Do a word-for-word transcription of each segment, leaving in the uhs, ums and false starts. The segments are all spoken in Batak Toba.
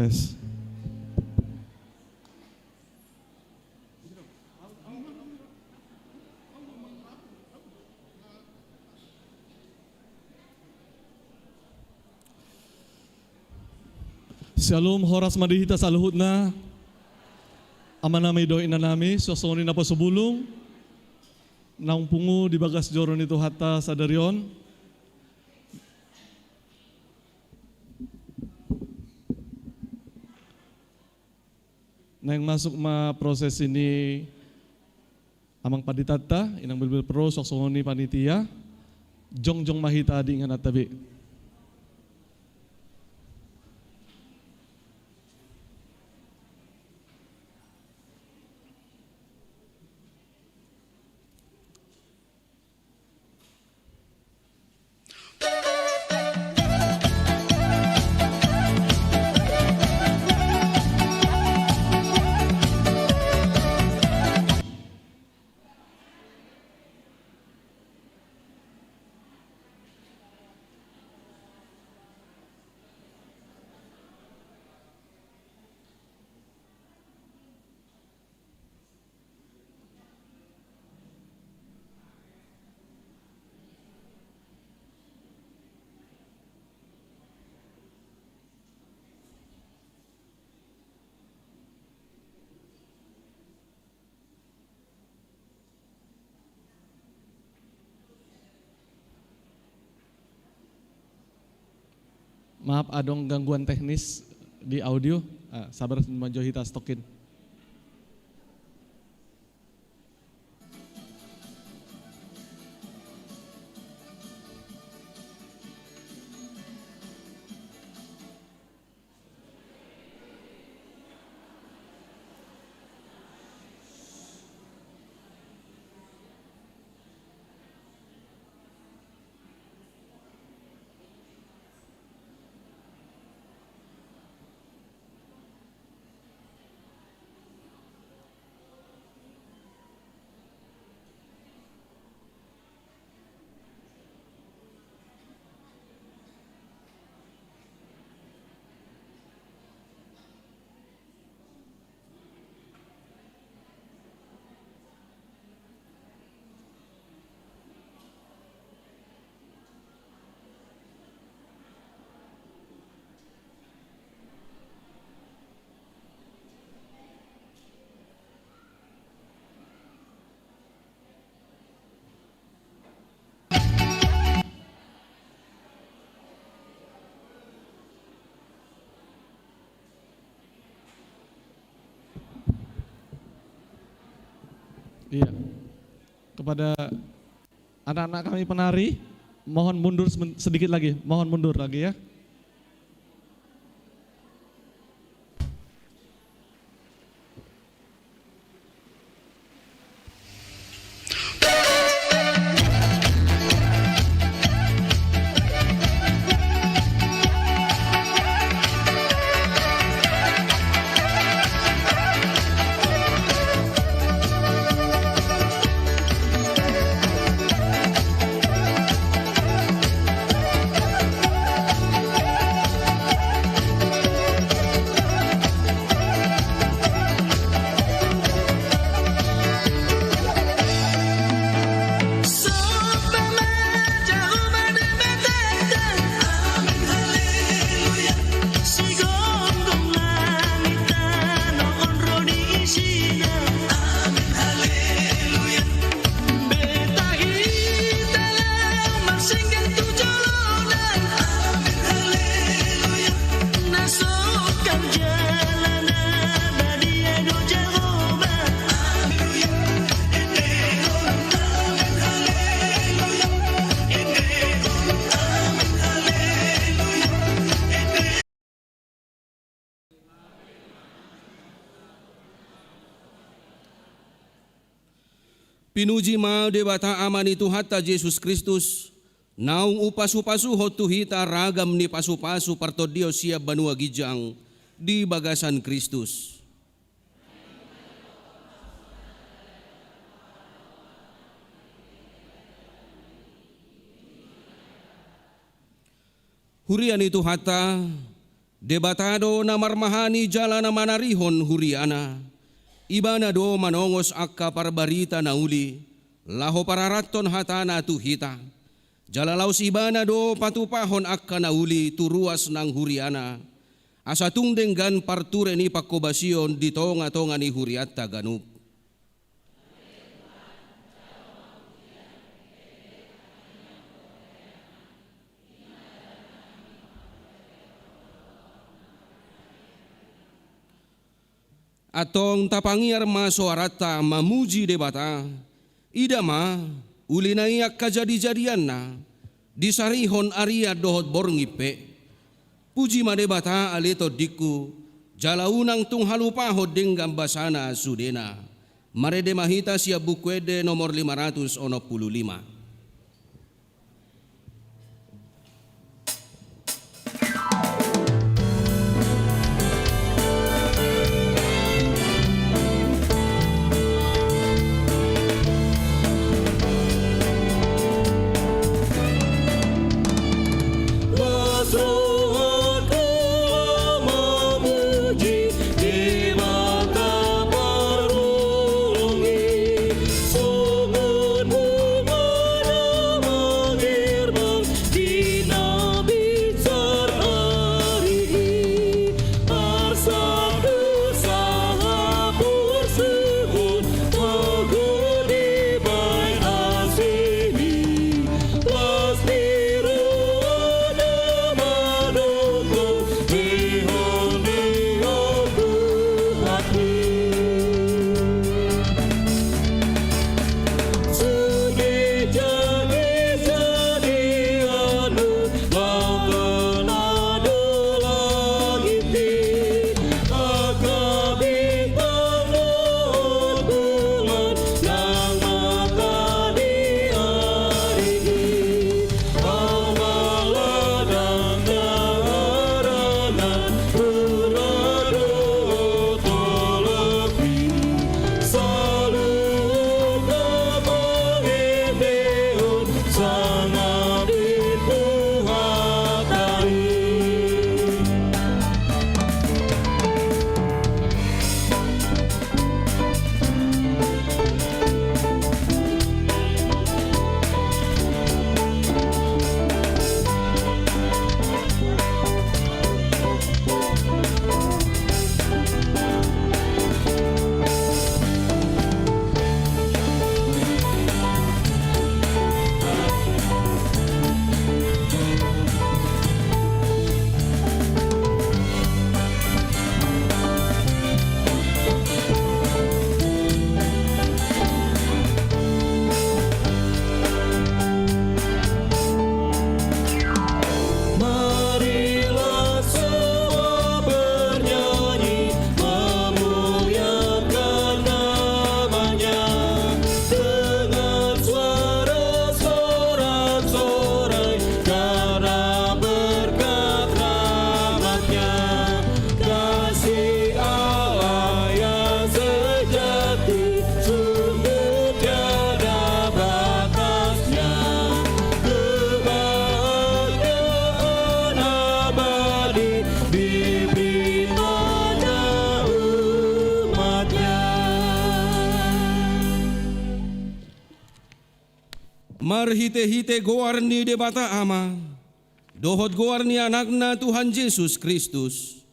Yes. Syalom, horas ma di hita saluhutna. Amanami dohot inanami, suang songon i naposobulung naung pungu di bagas joro ni Tuhanta sadari on. Naeng masuk ma prosesi ni Amang Panditanta, Inang Bilbil Pro, suang songon i panitia. Jongjong ma hita di ingananta be. Maaf, adong gangguan teknis di audio. Ah, sabar, manjou hita satokin. Iya. Kepada anak-anak kami penari, mohon mundur semen-, sedikit lagi, mohon mundur lagi ya. Pinuji ma Debata Ama ni Tuhanta Jesus Kristus, naung umpasupasuhon tu hita ragam ni pasupasu partondion sian banua ginjang di bagasan Kristus. Huria ni Tuhanta, Debata do na marmahani jala na manarihon huriaNa. Ibana do manongos angka parbarita na uli, laho pararathon hataNa tu hita. Jala laos Ibana do patupahon angka na uli tu ruas nang huriaNa, asa tung denggan parture ni panghobasion di tonga-tonga ni hurianta ganup. Antong tapangiar ma soaranta mamuji Debata. Ida ma, uli na i angka jadi-jadianna, disarihon arian dohot borngin pe. Puji ma Debata ale tondingku, jala unang tung halupahon denggan basaNa sudena. Marende ma hita sian Buku Ende nomor lima ratus onom pulu lima. Marilah semua bernyanyi memuliakan nama-Nya dengan suara sorak-sorai karena berkat rahmat-Nya. Kasih Allah yang sejati sungguh tiada batasnya. Kebahagiaan abadi diberi pada umat-Nya. Marhite-hite goar ni Debata Ama, dohot goar ni Anakna Tuhan Jesus Kristus,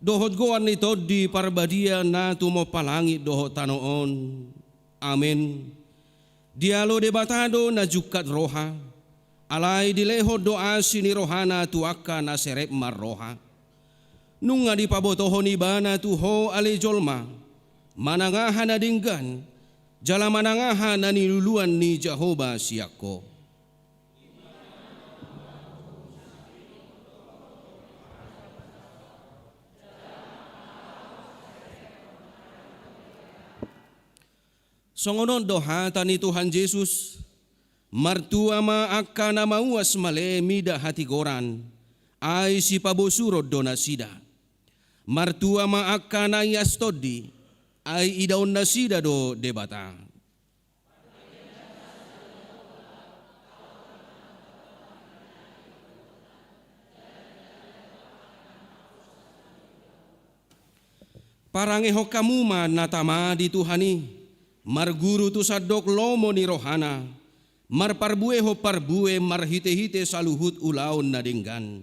dohot goar ni Tondi Parbadia na tumompa langit dohot tano on. Amen. Dialo Debata do na jungkat roha, alai dilehon do asi ni rohana tu angka na serep marroha. Nunga dipabotohon Ibana tu ho ale jolma, manang aha na denggan, jala manang aha na niluluan ni Jahowa sian ho. Songon on do hata ni Tuhan Jesus, martua ma angka na mauas male mida hatigoran, ai sipabosuron do nasida. Martua ma angka na ias tondi, ai idaon nasida do Debata. Parangehon hamu ma na tama di Tuhan i, marguru tu sandok lomo ni rohana, marparbuehon parbue marhitehite saluhut ulaon na denggan.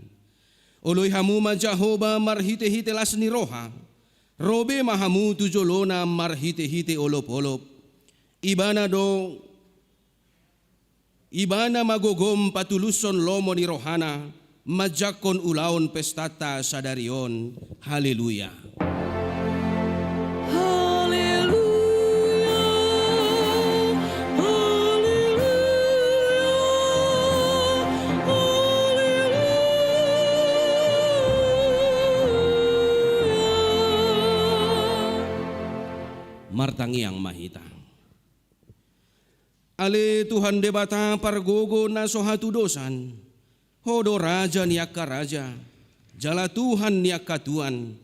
Oloi hamu ma Jahowa marhitehite las ni roha, ro be ma hamu tu jolona marhitehite olopolop. Ibana do Ibana ma gogom patulushon lomo ni rohana, manjangkon ulaon pestanta sadari on. Haleluya. Haleluya, haleluya, haleluya. Martangiang ma hita. Ale Tuhan Debata pargogo na so hatudosan, Ho do Raja ni angka raja, jala Tuhan ni angka tuan,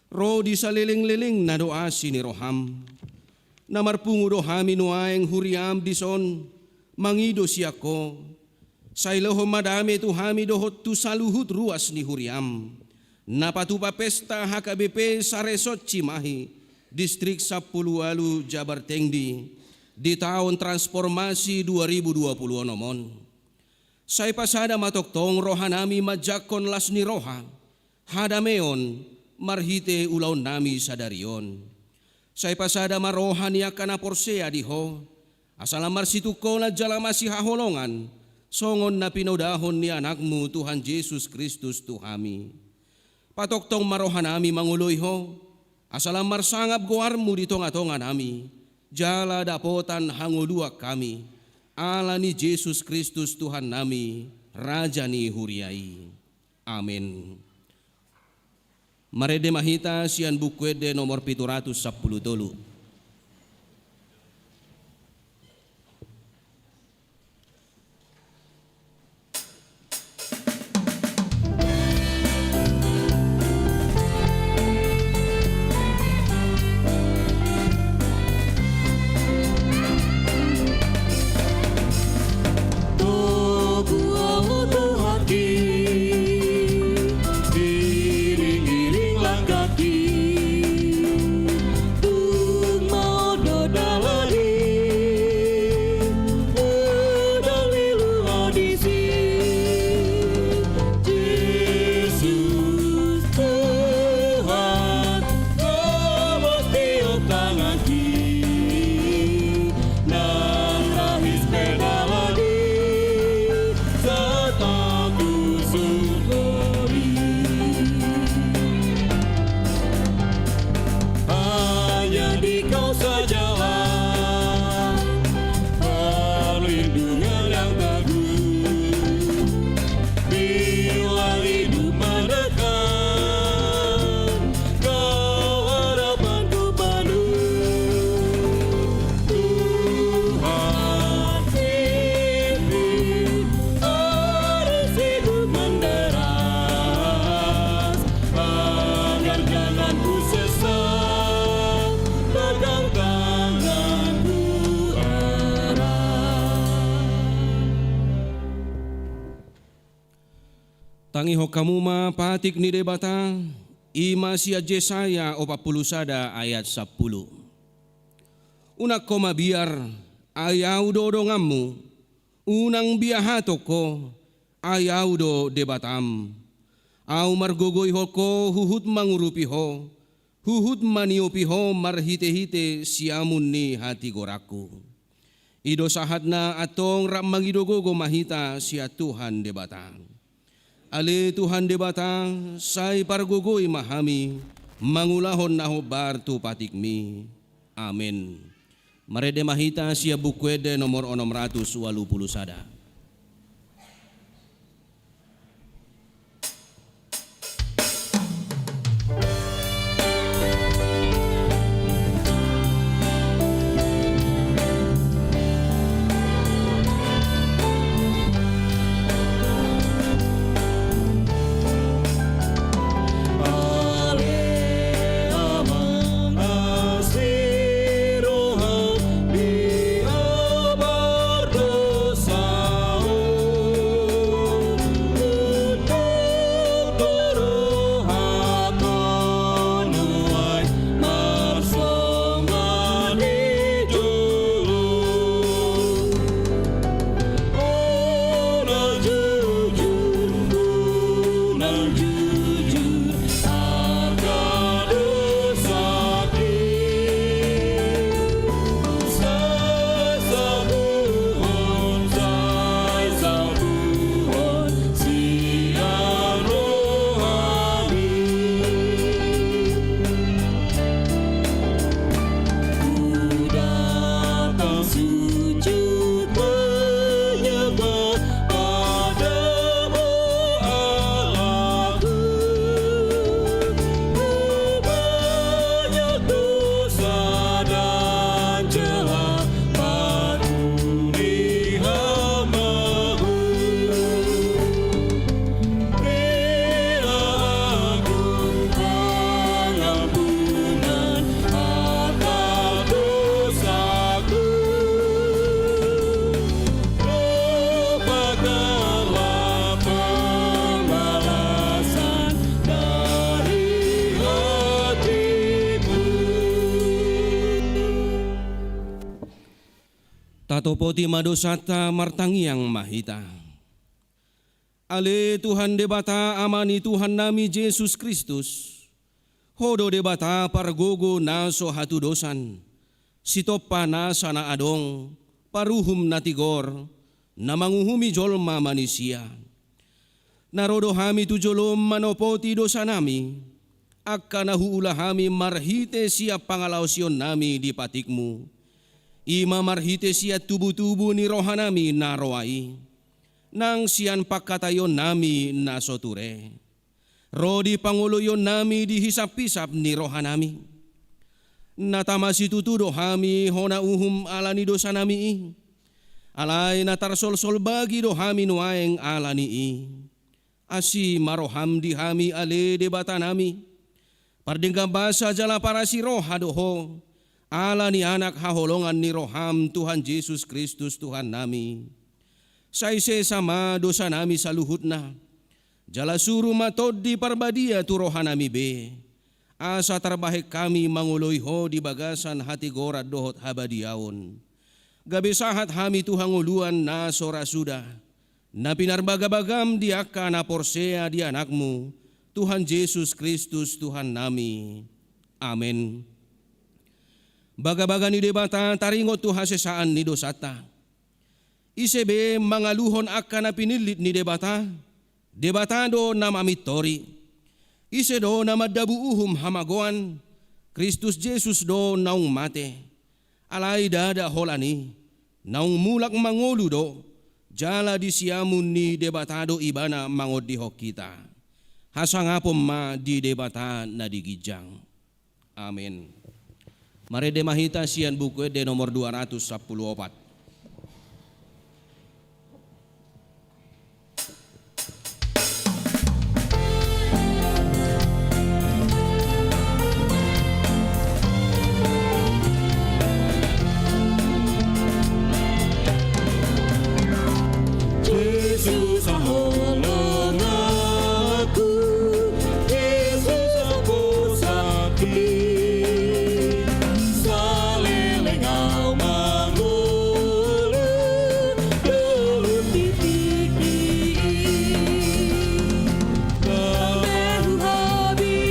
ro di salelenglelengna do asi ni roham. Na marpungu do hami nuaeng huriam dison, mangido sian Ho. Sai lehon ma dame tu hami dohot tu saluhut ruas ni huriam. Na patupa pesta H K B P Saresot Cimahi, Distrik Sampulu Ualu Jabar Tengdi, di taon transformasi dua ribu dua puluh onom on. Sai pasada ma tongtong rohanami manjangkon las ni roha, hadameon, marhite ulaonnami sadari on. Sai pasada ma roha ni angka na porsea di Ho, asa lam marsitungkonan jala masihaholongan, songon na pinaodahon ni Anakmu Tuhan Jesus Kristus tu hami. Patongtong ma rohanami mangoloi Ho, asa lam marsangap goarmu di tongatonganami, jala dapotan hangoluan hami, ala ni Jesus Kristus Tuhannami, Raja ni huria i. Amen. Marende ma hita sian Buku Ende nomor pitu ratus sampulu tolu. Togu au tu haki, iring-iring langkahki, tung mau do dalan i, udah lilu audisi. Jesus Tuhan, tobus tiop tanganki, nang rahis pe dalan i, sahat tu surgo i. Hanya di Kau sajalah perlindungan yang teguh. Bila hidup menekan, Kau harapanku penuh. Tuhan, pimpin arus hidup menderas, agar jangan ku sesat, pegang tanganku erat. Tangihon hamu ma patik ni Debata, i ma sian Jesaya opat pulu sada ayat sampulu. Unang ho mabiar, ai Ahu do donganmu, unang biahaton ho, ai Ahu do Debatam. Ahu margogoihon ho huhut mangurupi ho, huhut maniopi ho marhitehite siamun ni hatigoranku. I do sahatna, antong rap mangido gogo ma hita sian Tuhan Debata. Ale Tuhan Debata, sai pargogoi ma hami mangulahon na hombar tu patikmi. Amen. Marende ma hita sian Buku Ende nomor onom ratus ualu pulu sada. Tatopoti ma dosanta, martangiang ma hita. Ale Tuhan Debata, Ama ni Tuhannami Jesus Kristus, Ho do Debata pargogo na so hatudosan, Sitompa nasa na adong, Paruhum na tigor, na manguhumi jolma manisia. Na ro do hami tu jolom manopoti dosanami, angka na huula hami marhite sian pangalaosionnami di patikMu, i ma marhite sian tubutubu ni rohanami na roa i, nang sian pangkataionnami na so ture. Ro di pangoloionnami di hisaphisap ni rohanami. Na tama situtu do hami hona uhum ala ni dosanami i. Alai na tarsolsol bagi do hami nuaeng ala ni i. Asi ma roham di hami, ale Debatanami. Pardenggan basa jala parasi roha do Ho, ala ni Anak haholongan ni roham, Tuhan Jesus Kristus Tuhannami. Sai sesa ma dosanami saluhutna, jala suru ma Tondi Parbadia tu rohanami be, asa tarbahen hami mangoloi Ho di bagasan hatigoran dohot habadiaon. Gabe sahat hami tu hangoluan na so ra suda, na pinarbagabagam di angka na porsea di AnakMu, Tuhan Jesus Kristus Tuhannami. Amen. Bagabaga ni Debata taringot tu hasesaan ni dosanta. Ise be mangaluhon angka na pinillit ni Debata? Debata do na mamintori. Ise do na mandabu uhum hamagoan? Kristus Jesus do naung mate. Alai ndada holan i, naung mulak mangolu do, jala di siamun ni Debata do Ibana mangondihon hita. Hasangapon ma di Debata na di ginjang. Amen. Marende ma hita sian Buku Ende nomor dua ratus sampulu opat. Jesus haholonganku, Jesus haposakku, saleleng au mangolu, dohot di tingki i. Ndang be huhabiari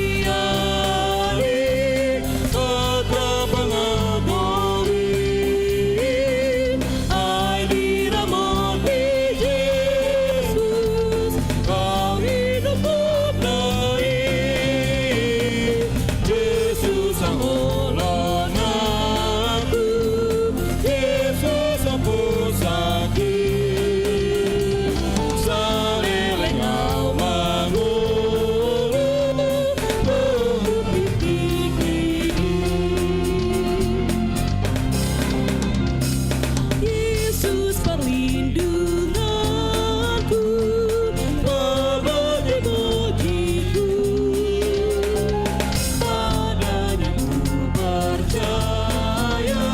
angka pangago i, ai diramoti Jesus hau hinophopna i. Jesus haholonganku, Jesus haposakku, saleleng au mangolu, dohot di tingki i. Jesus parlindunganku, Padanya mojingku, Padanya kupercaya,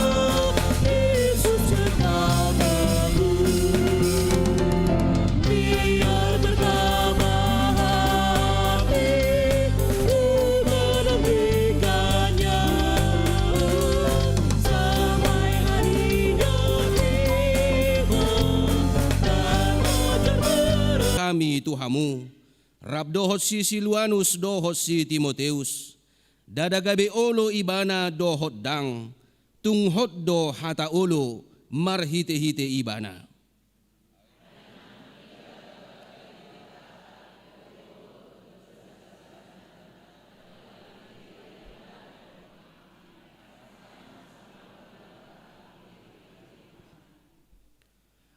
Jesus tetap teguh. Biar bertambah hati ku menantikannya, sampai harinya tiba dan menjemput hami tu hamu, rap dohot si Silvanus dohot si Timoteus, ndada gabe olo ibana dohot ndang, tung hot do hata olo marhitehite ibana.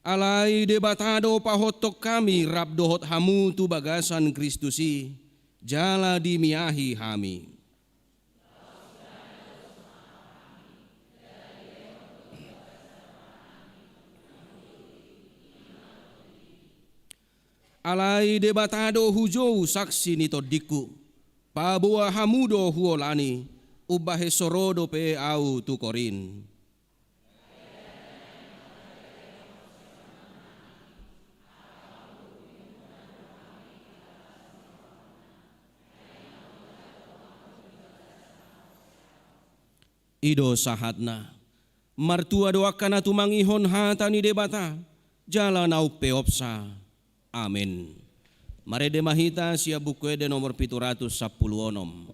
Alai Debata do pahothon hami rap dohot hamu tu bagasan Kristus i, jala dimiahi hami. Alai Debata do hujou saksi ni tondingku, paboa hamu do huolani, umbahen so ro dope au tu Korint. I do sahatna. Martua do angka na tumangihon hata ni Debata, jala na umpeopsa. Amen. Marende ma hita sian Buku Ende nomor pitu ratus sampulu onom.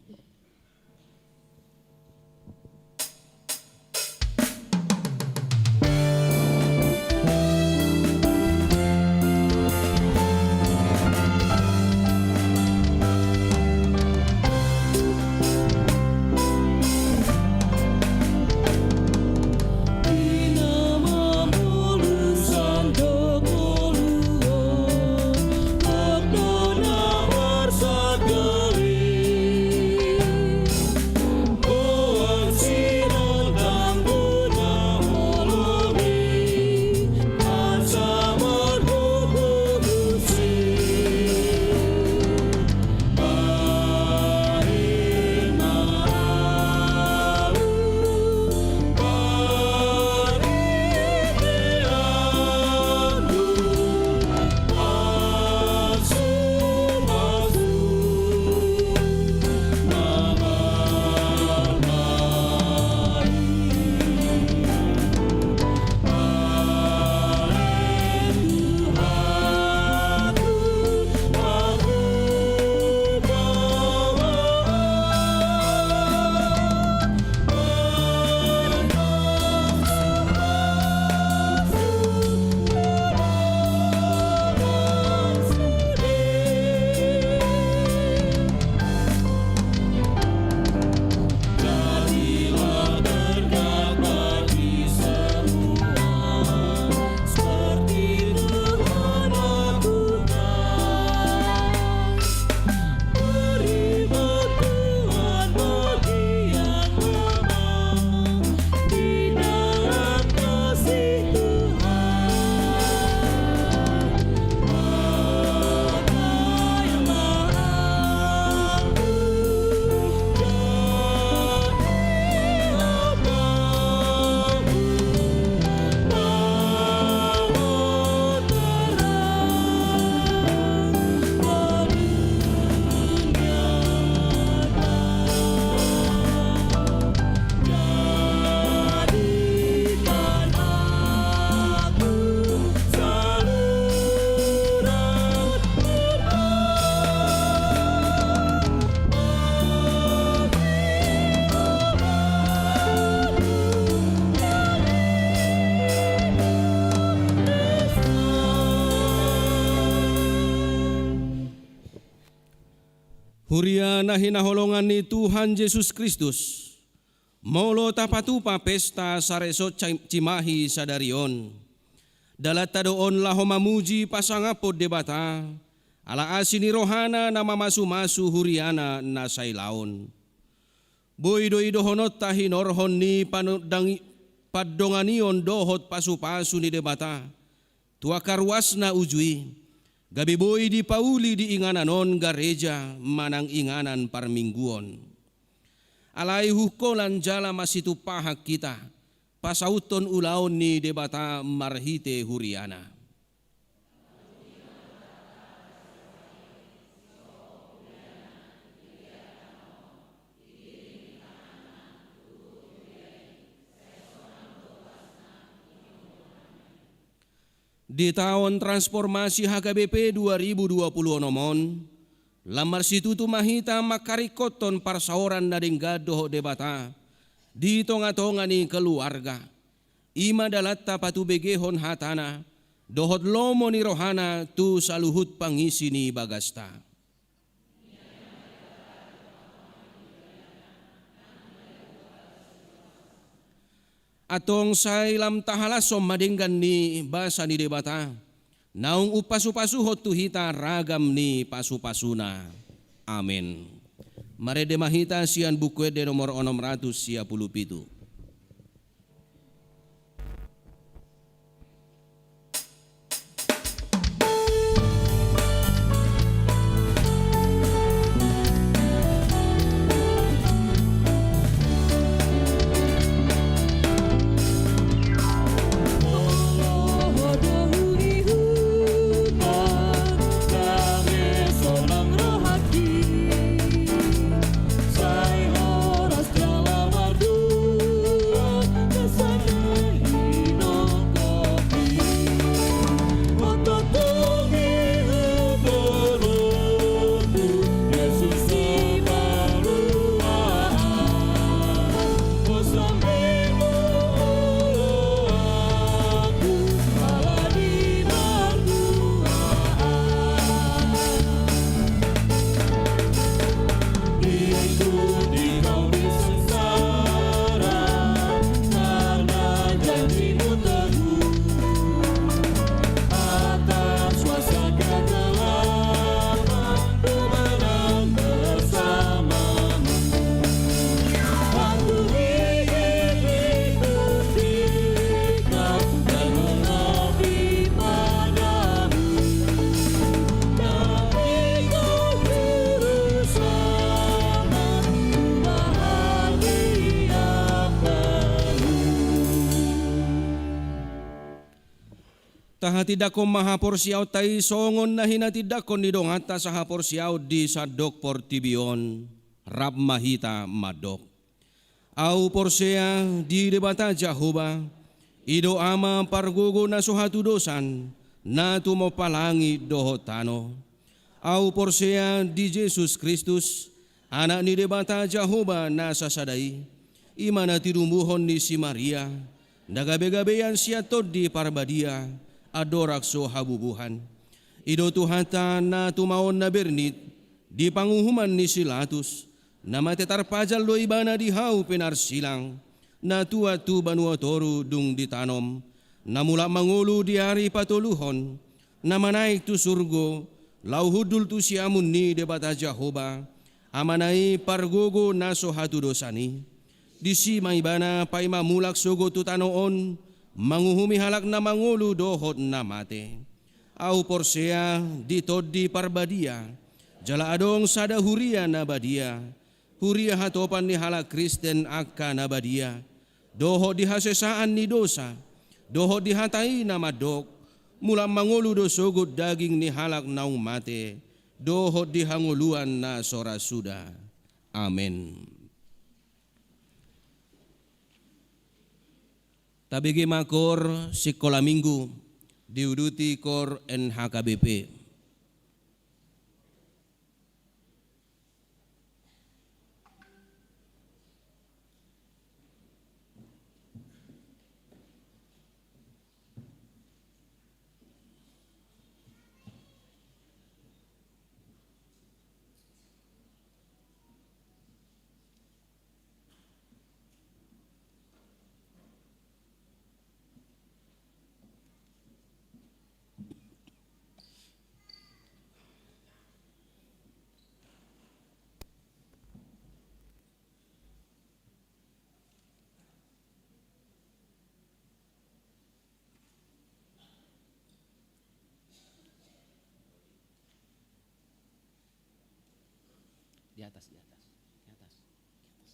Huria na hinaholongan ni Tuhan Jesus Kristus, molo tapatupa pesta sareso ci-, cimahi sadari on, dalanta do on laho mamuji pasangaphon Debata, ala asi ni rohana na mamasumasu huriana na sailaon. Boi do idohononta hinorhon ni panodang-, pandonganion dohot pasupasu ni Debata tu angka ruasna uju i, gabe boi dipauli di inganan on gareja manang inganan parmingguon. Alai huholan jala masitumpahan hita pasauthon ulaon ni Debata marhite huriana. Di taon transformasi H K B P dua ribu dua puluh onom on, lam marsitutu ma hita mangkaringkothon parsaoran na denggan dohot Debata di tongatonga ni keluarga. I ma dalanta patubegehon hatana dohot lomo ni rohana tu saluhut pangisi ni bagasta. Antong sai lam tahalashon ma denggan ni basa ni Debata, naung umpasupasuhon tu hita ragam ni pasupasuna. Amen. Marende ma hita sian Buku Ende nomor onom ratus sia pulu pitu. Tahatindanghon ma haporseaonta i songon na hinatindangkon ni donganta sahaporseaon di sandok portibi on, rap ma hita mandok. Ahu porsea di Debata Jahowa, i do Ama pargogo na so hatudosan, na tumompa langit dohot tano. Ahu porsea di Jesus Kristus, Anak ni Debata Jahowa na sasada i, i ma na tinumuhon ni si Maria, na gabe-gabean sian Tondi Parbadia, andorang so habubuhan. I do Tuhanta na tumaon na bernit, di panguhuman ni si Latus, na mate tarpajal do ibana di hau pinarsilang, na tuat tu banua toru dung ditanom, na mulak mangolu di ari patoluhon, na manaek tu surgo, laho hundul tu siamun ni Debata Jahowa, Amana i pargogo na so hatudosan i. Disi ma ibana paima mulak sogot tu tano on, manguhumi halak na mangolu dohot na mate. Ahu porsea di Tondi Parbadia, jala adong sada huria na badia, huria hatopan ni halak Kristen angka na badia, dohot di hasesaan ni dosa, dohot di hata i na mandok, mulak mangolu do sogot daging ni halak naung mate, dohot di hangoluan na so ra suda. Amen. Tabege ma kor sikola minggu, diuduti kor N H K B P. Di atas, di atas, di atas, di atas.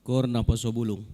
Koor naposobulung.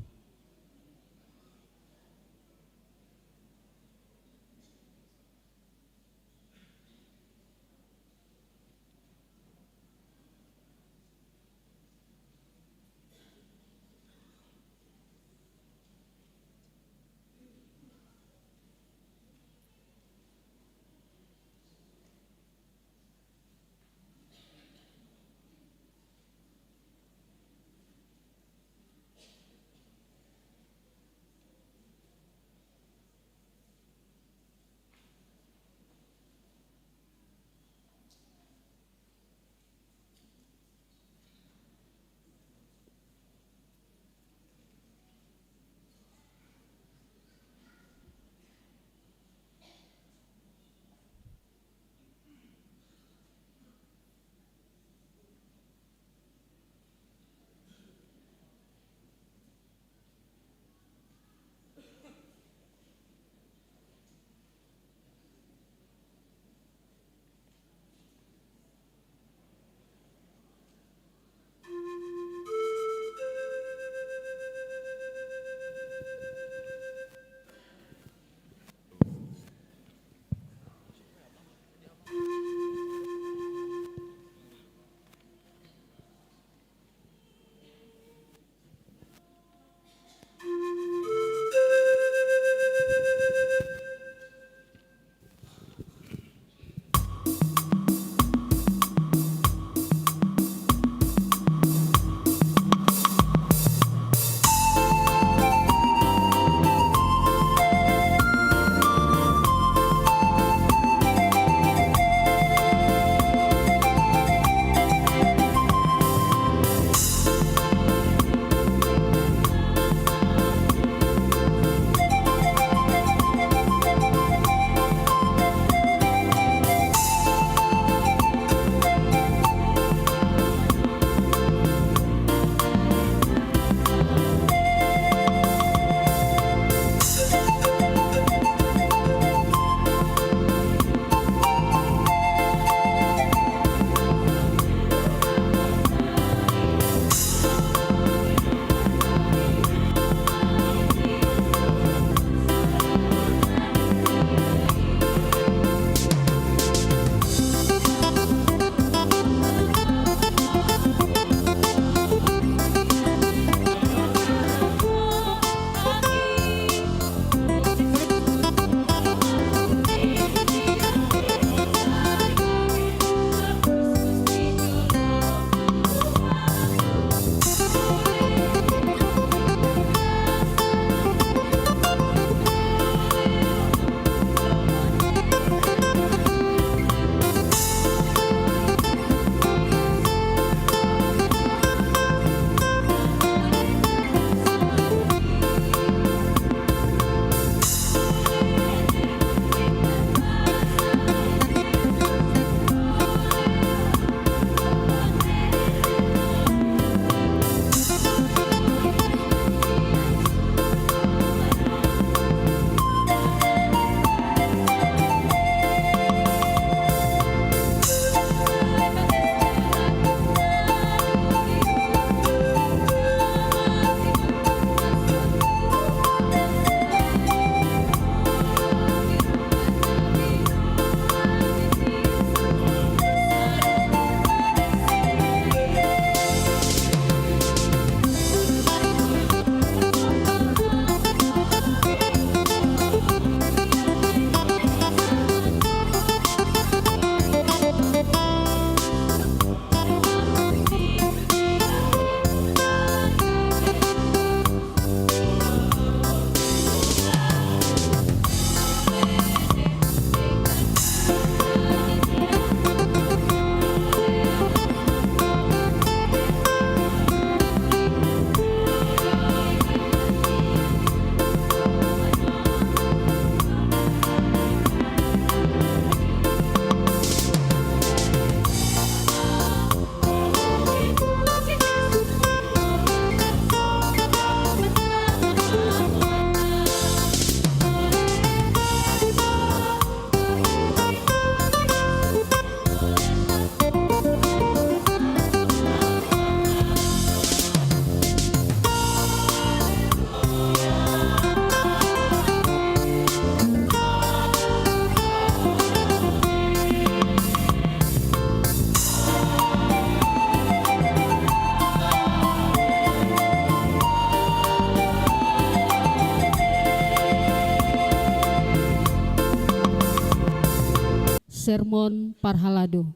Sermon Parhalado.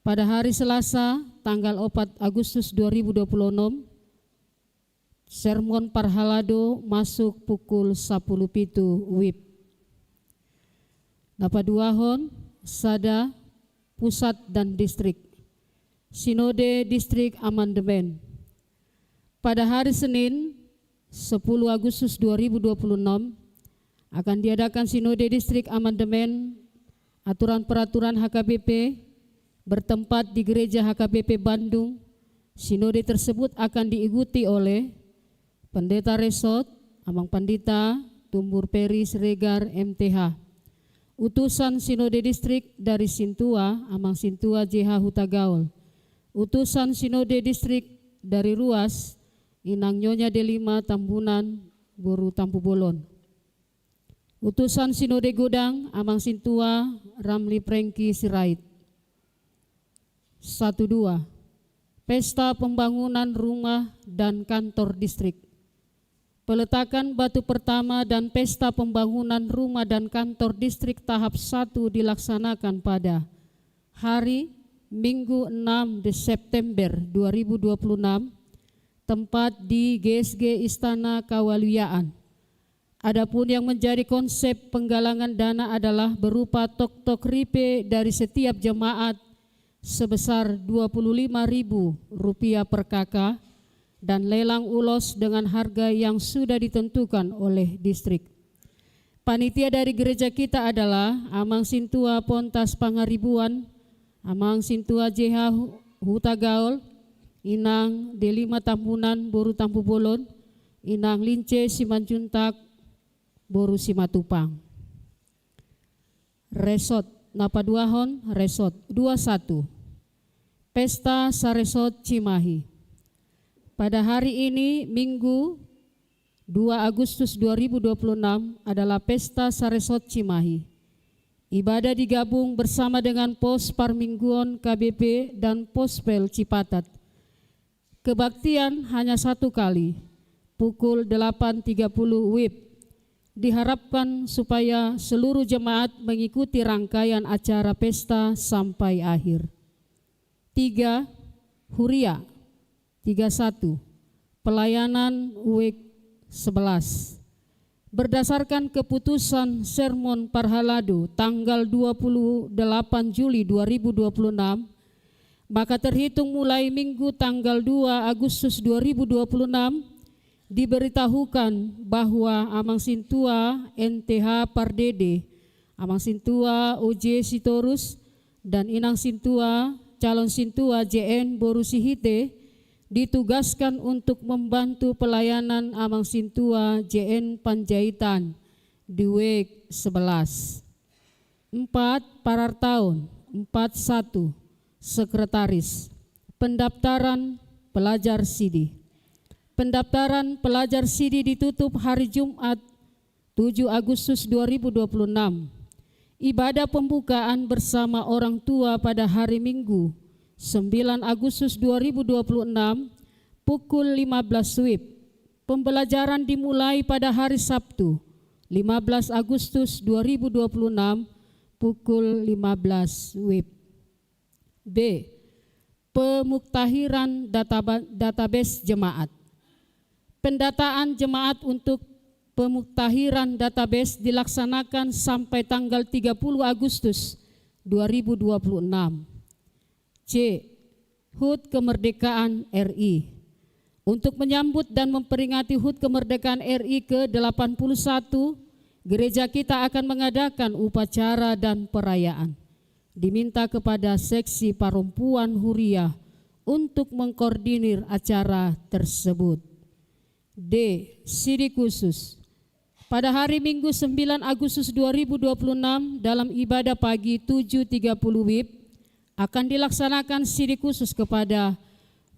Pada hari Selasa, tanggal opat Agustus dua ribu dua puluh enam, sermon parhalado masuk pukul sapuluh pitu wib. Na paduahon, sada, pusat dan distrik. Sinode Distrik Amandemen. Pada hari Senin, sepuluh Agustus dua ribu dua puluh enam, akan diadakan Sinode Distrik Amandemen aturan peraturan H K B P bertempat di Gereja H K B P Bandung. Sinode tersebut akan diikuti oleh Pendeta Resort, Amang Pandita Tumbur Peri Siregar, M T H. Utusan Sinode Distrik dari Sintua, Amang Sintua J H Hutagaol. Utusan Sinode Distrik dari Ruas, Inang Nyonya Delima Tambunan, boru Tampubolon. Utusan Sinode Godang, Amang Sintua Ramli Prengki Sirait. Satu dua. Pesta pembangunan rumah dan kantor distrik. Peletakan batu pertama dan pesta pembangunan rumah dan kantor distrik tahap satu dilaksanakan pada hari Minggu, enam de-, September dua ribu dua puluh enam, tempat di G S G Istana Kewaluaan. Adapun yang menjadi konsep penggalangan dana adalah berupa toktok ripe dari setiap jemaat sebesar dua puluh lima ribu rupiah per K K dan lelang ulos dengan harga yang sudah ditentukan oleh distrik. Panitia dari gereja kita adalah Amang Sintua Pontas Pangaribuan, Amang Sintua J H Hu-, Hutagaol, Inang Delima Tambunan, boru Tampubolon, Inang Lince Simanjuntak, boru Simatupang. Resort, na paduahon, resort. Dua satu. Pesta Saresot Cimahi. Pada hari ini, Minggu, dua Agustus dua ribu dua puluh enam, adalah Pesta Saresot Cimahi. Ibadah digabung bersama dengan pos parmingguon K B P dan Pospel Cipatat. Kebaktian hanya satu kali, pukul delapan tiga puluh wib. Diharapkan supaya seluruh jemaat mengikuti rangkaian acara pesta sampai akhir. Tiga, Huria. Tiga satu, pelayanan wib sebelas. Berdasarkan keputusan sermon parhalado tanggal dua puluh delapan Juli dua ribu dua puluh enam, maka terhitung mulai Minggu tanggal dua Agustus dua ribu dua puluh enam, diberitahukan bahwa Amang Sintua N T H Pardede, Amang Sintua O J Sitorus, dan Inang Sintua, calon Sintua J N boru Sihite, ditugaskan untuk membantu pelayanan Amang Sintua J N Panjaitan di wib sebelas. Empat, parartaon, empat satu, sekretaris. Pendaftaran pelajar sidi. Pendaftaran pelajar sidi ditutup hari Jumat, tujuh Agustus dua ribu dua puluh enam. Ibadah pembukaan bersama orang tua pada hari Minggu, sembilan Agustus dua ribu dua puluh enam, pukul lima belas wib. Pembelajaran dimulai pada hari Sabtu, lima belas Agustus dua ribu dua puluh enam, pukul lima belas wib. B, pemuktahiran databa-, database jemaat. Pendataan jemaat untuk pemuktahiran database dilaksanakan sampai tanggal tiga puluh Agustus dua ribu dua puluh enam. C, HUT Kemerdekaan R I. Untuk menyambut dan memperingati HUT Kemerdekaan R I ke delapan puluh satu, gereja kita akan mengadakan upacara dan perayaan. Diminta kepada seksi parompuan Huria untuk mengkoordinir acara tersebut. D, sidi khusus. Pada hari Minggu, sembilan Agustus dua ribu dua puluh enam, dalam ibadah pagi tujuh tiga puluh wib, akan dilaksanakan sidi khusus kepada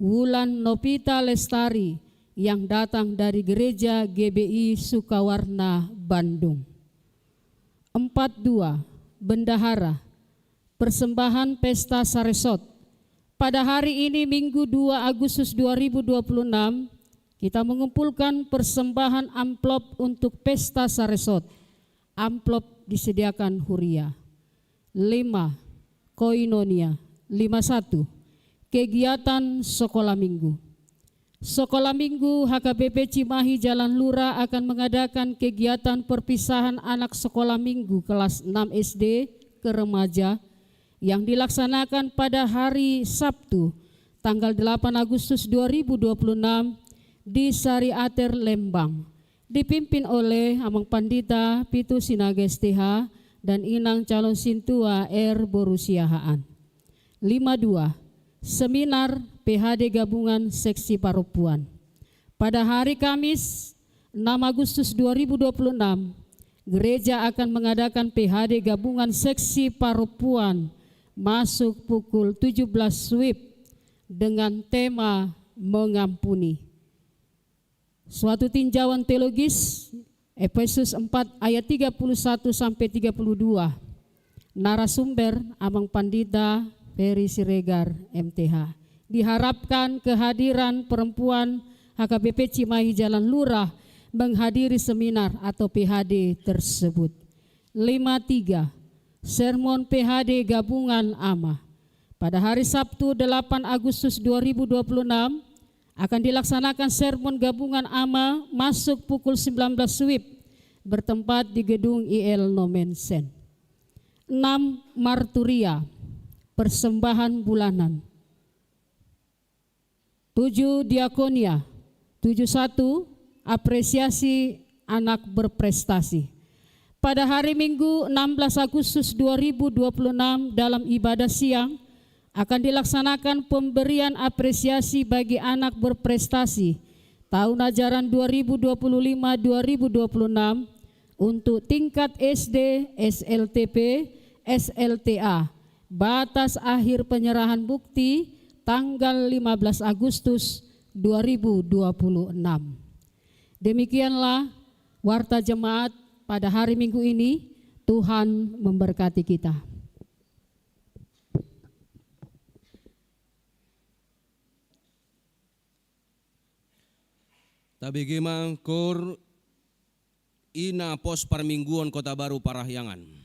Wulan Novita Lestari yang datang dari Gereja G B I Sukawarna, Bandung. Empat dua, bendahara. Persembahan Pesta Saresot. Pada hari ini, Minggu, dua Agustus dua ribu dua puluh enam, kita mengumpulkan persembahan amplop untuk Pesta Saresot. Amplop disediakan Huria. Lima, koinonia. Lima satu, kegiatan sekolah minggu. Sekolah minggu H K B P Cimahi Jalan Lurah akan mengadakan kegiatan perpisahan anak sekolah minggu kelas enam S D ke remaja yang dilaksanakan pada hari Sabtu, tanggal delapan Agustus dua ribu dua puluh enam, di Sari Ater, Lembang, dipimpin oleh Amang Pandita Pitu Sinaga S T H dan Inang Calon Sintua R Boru Siahaan. Lima dua, seminar P H D gabungan seksi parompuan. Pada hari Kamis, enam Agustus dua ribu dua puluh enam, gereja akan mengadakan P H D gabungan seksi parompuan masuk pukul tujuh belas WIB dengan tema mengampuni. Suatu tinjauan teologis, Efesus empat ayat tiga puluh satu sampai tiga puluh dua. Narasumber, Amang Pandita Ferry Siregar, M T H. Diharapkan kehadiran perempuan H K B P Cimahi Jalan Lurah menghadiri seminar atau P H D tersebut. Lima tiga, sermon P H D gabungan ama. Pada hari Sabtu, delapan Agustus dua ribu dua puluh enam, akan dilaksanakan sermon gabungan ama masuk pukul sembilan belas WIB, bertempat di gedung I L Nomen Sen. Enam, marturia, persembahan bulanan. Tujuh, diakonia. Tujuh satu, apresiasi anak berprestasi. Pada hari Minggu, enam belas Agustus dua ribu dua puluh enam, dalam ibadah siang, akan dilaksanakan pemberian apresiasi bagi anak berprestasi tahun ajaran dua ribu dua puluh lima dua ribu dua puluh enam untuk tingkat S D, S L T P, S L T A. Batas akhir penyerahan bukti tanggal lima belas Agustus dua ribu dua puluh enam. Demikianlah warta jemaat pada hari Minggu ini. Tuhan memberkati kita. Tabege ma Kor Ina Pos Parmingguon Kota Baru Parahyangan.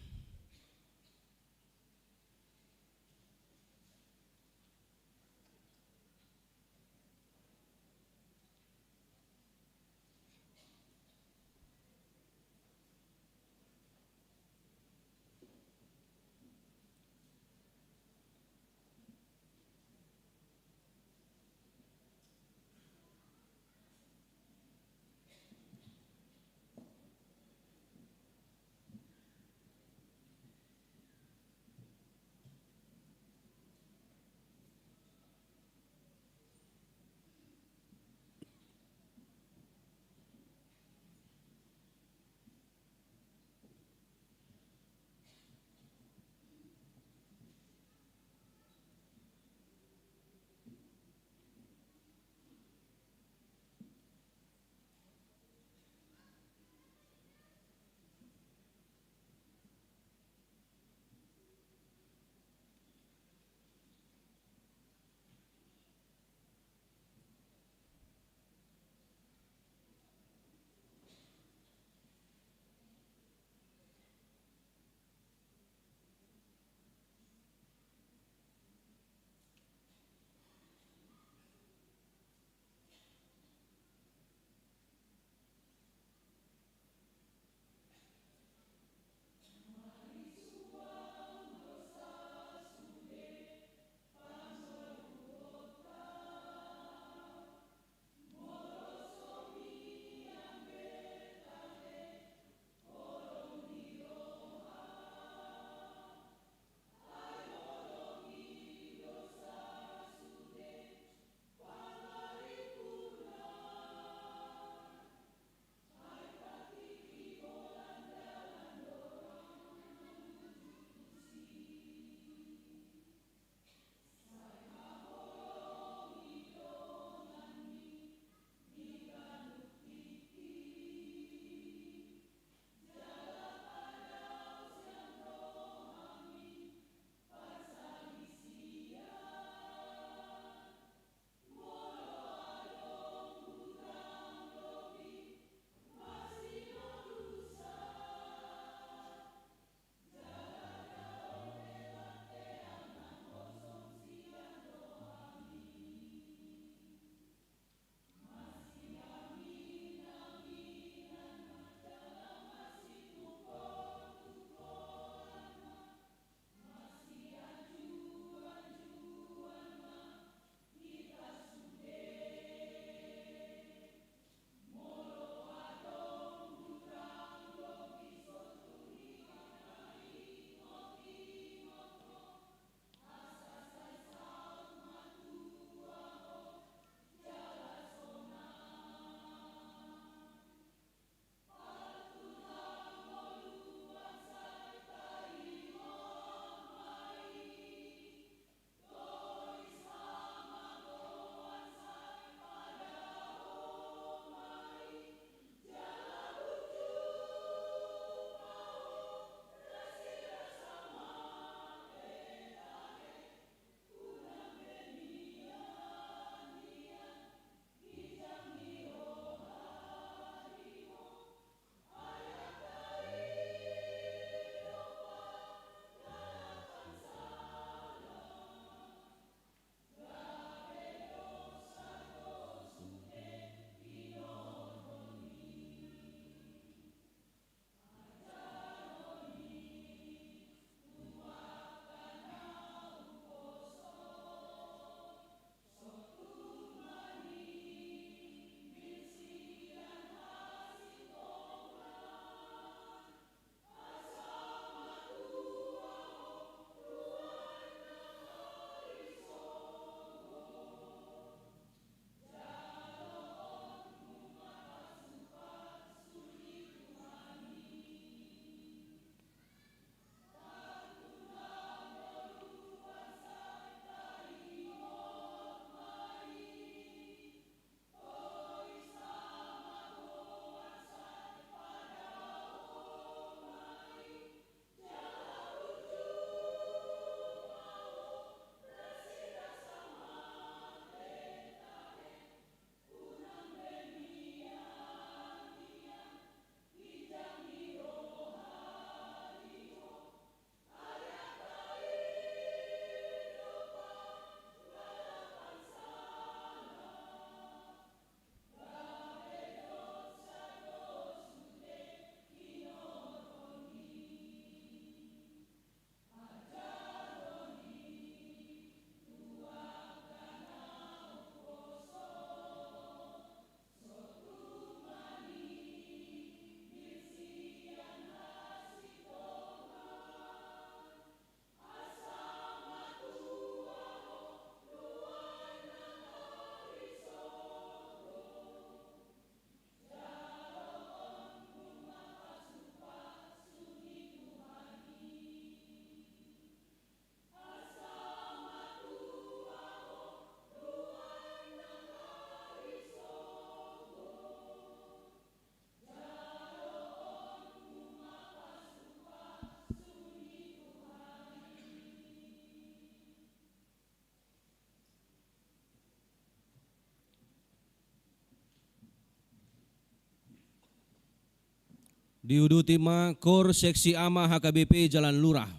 Diuduti ma KOR Seksi Ama H K B P Jalan Lurah.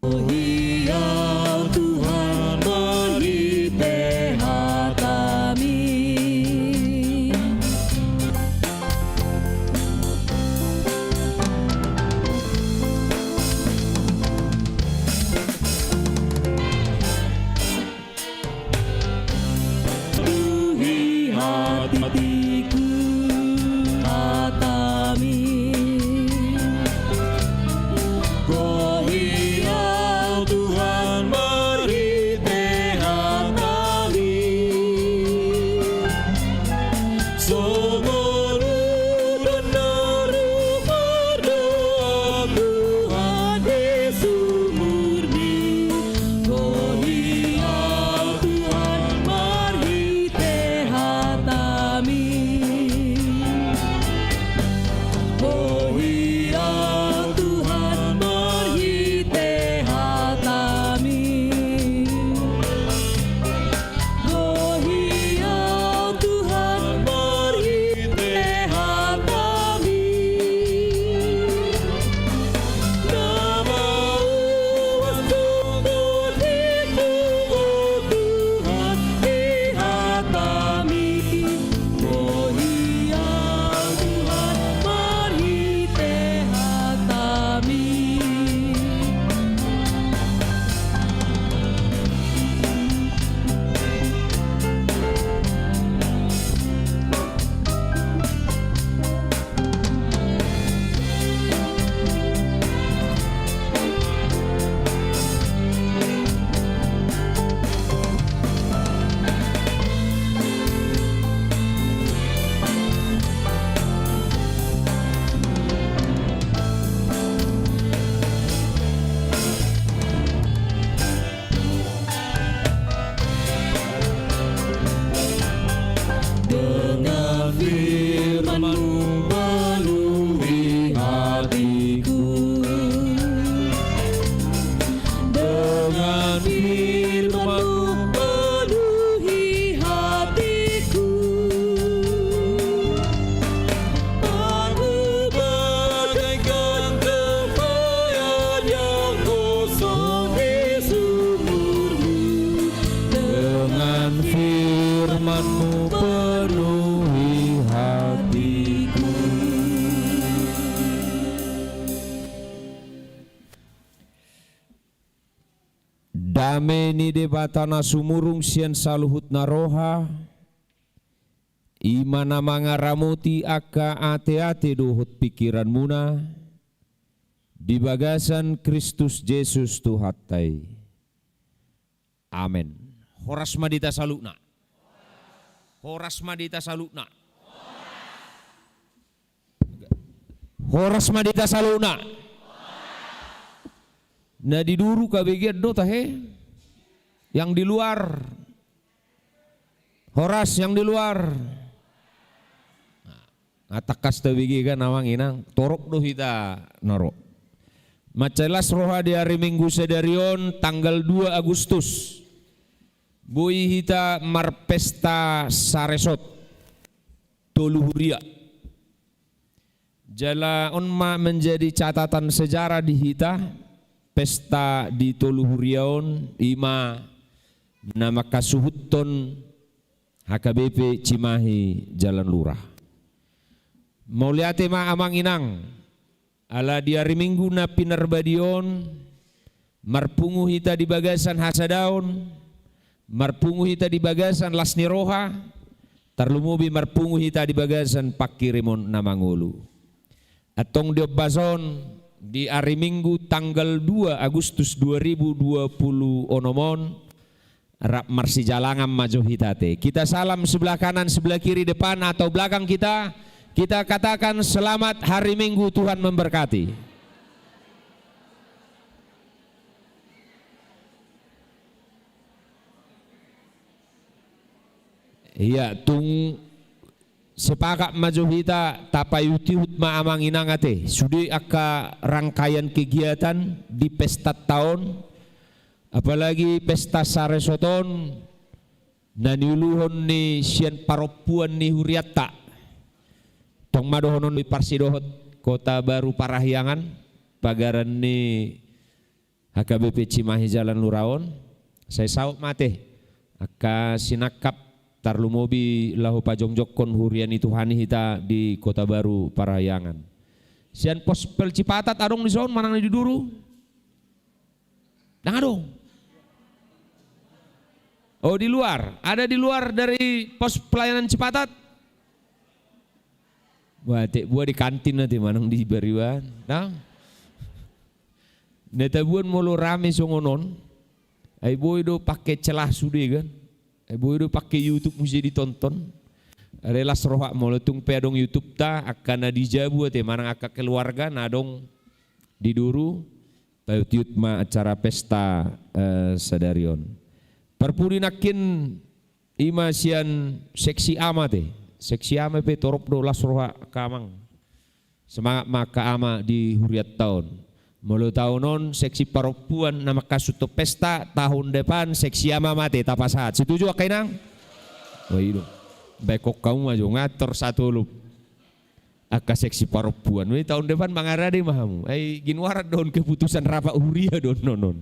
Hiau Tuhan marhite hataMi. Tuhi hatiku hataMi. Gohi au Tuhan marhite hataMi. Songon udan na rupa do Tuhan di sumurMi. Gohi au Tuhan marhite hataMi. Gohi au Tuhan marhite hataMi. Gohi au Tuhan marhite hataMi. Na mauas do gohiku, o Tuhan, di hataMi. Gohi au Tuhan marhite hataMi. Dengan firman-Mu penuhi hatiku. Dengan firman-Mu penuhi hatiku. Aku bagaikan tempayan yang kosong di sumur-Mu. Dengan firman-Mu penuhi hatiku. Dame ni Debata na sumurung sian saluhutna roha, i ma na mangaramoti angka ateate dohot pingkiranmuna di bagasan Kristus Jesus Tuhanta i. Amen. Horas ma di hita saluhutna. Horas ma di hita saluhutna. Horas ma di hita saluhutna. Na di duru habegean do tahe. Yang di luar. Horas yang di luar. Tangkas tabege kan amang inang, torop do hita na ro. Mansai las roha di ari Minggu sadari on tanggal dua Agustus. Boi hita marpesta saresot tolu huria. Jala on ma menjadi catatan sejarah di hita, pesta di tolu huria on, i ma na mangkasuhuthon H K B P Cimahi Jalan Lurah. Mauliate ma amang inang, ala di ari Minggu na pinarbadia on, marpungu hita di bagasan hasadaon, marpungu hita di bagasan las ni roha, tarlumobi marpungu hita di bagasan pangkirimon na mangolu. Antong di ombas on, di ari Minggu tanggal dua Agustus dua ribu dua puluh onom on, rap marsijalangan ma jo hita ate. Kita salam sebelah kanan, sebelah kiri, depan atau belakang kita. Kita katakan, "Selamat Hari Minggu, Tuhan memberkati." Iya, tung sepakat ma jo hita, tapaihut-ihut ma amang inang ate. Sude angka rangkaian kegiatan di pesta taon, apalagi pesta saresot on, na niuluhon ni sian parompuan ni hurianta. Tong ma dohonon di parsidohot Kota Baru Parahyangan, pagaran ni H K B P Cimahi Jalan Lurah on, sai saut ma ate angka sinangkap tarlumobi laho pajongjongkon huria ni Tuhan i hita di Kota Baru Parahyangan. Sian Pospel Cipatat adong dison manang di duru? Ndang adong. Oh, di luar. Ada di luar dari pos pelayanan Cipatat? Wah, tek bua di kantin ate manang di bariban. Nah. Na tabuan molo rame songon on, ai boi do pake celah sude kan. Ai boi do pake YouTube muse ditonton. Are las roha molo tung pe adong YouTube ta, angka na di jabu ate manang angka keluarga na adong di duru, paihut-ihut ma acara pesta, eh, sadari on. Parpudi nangkin i ma sian seksi A ma ate. Seksi A ma pe torop do las roha angka amang. Semangat ma angka ama di hurianta on. Molo taon on seksi parompuan na mangkasuhuthon pesta, tahun depan seksi ama ma ate tapasahat. Setuju angka inang? Oh, i do. Baen hamu ma jo ngator satolop. Angka seksi parompuan. Weh, tahun depan mangarade ma hamu. Ai ginuaran do on keputusan rapat huria do on non.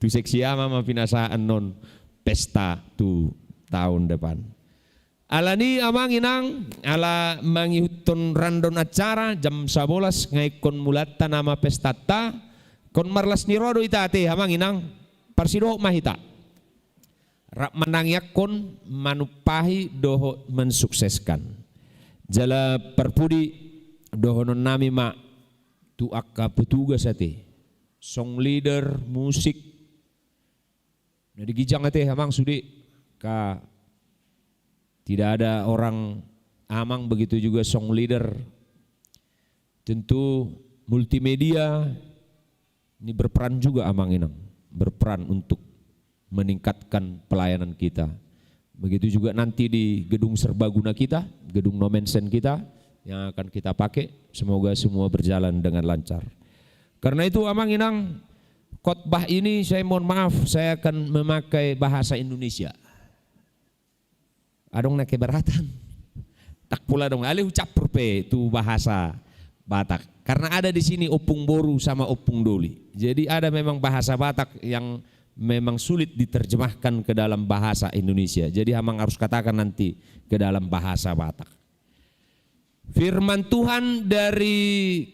Tu seksi ama ma pinasahat non pesta tu tahun depan. Alani amang inang, ala mangihuthon randon acara, jam sabolas nga ingkon mulanta nama pestanta, ingkon marlas ni roha do hita ate amang inang, parsidohot ma hita. Rap manangiangkon, manumpahi dohot mensukseskan. Jala parpudi dohonon nami ma tu angka petugas ate, song leader, musik, na di ginjang ate amang sude, ka tidak ada orang amang, begitu juga song leader. Tentu multimedia ini berperan juga amang inang, berperan untuk meningkatkan pelayanan kita. Begitu juga nanti di gedung serbaguna kita, gedung Nomensen kita yang akan kita pakai. Semoga semua berjalan dengan lancar. Karena itu amang inang, khotbah ini saya mohon maaf, saya akan memakai bahasa Indonesia. Adong na keberatan. Tak pula dong, alai hucampur pe tu bahasa Batak. Karena ada di sini opung boru sama opung doli. Jadi ada memang bahasa Batak yang memang sulit diterjemahkan ke dalam bahasa Indonesia. Jadi amang harus katakan nanti ke dalam bahasa Batak. Firman Tuhan dari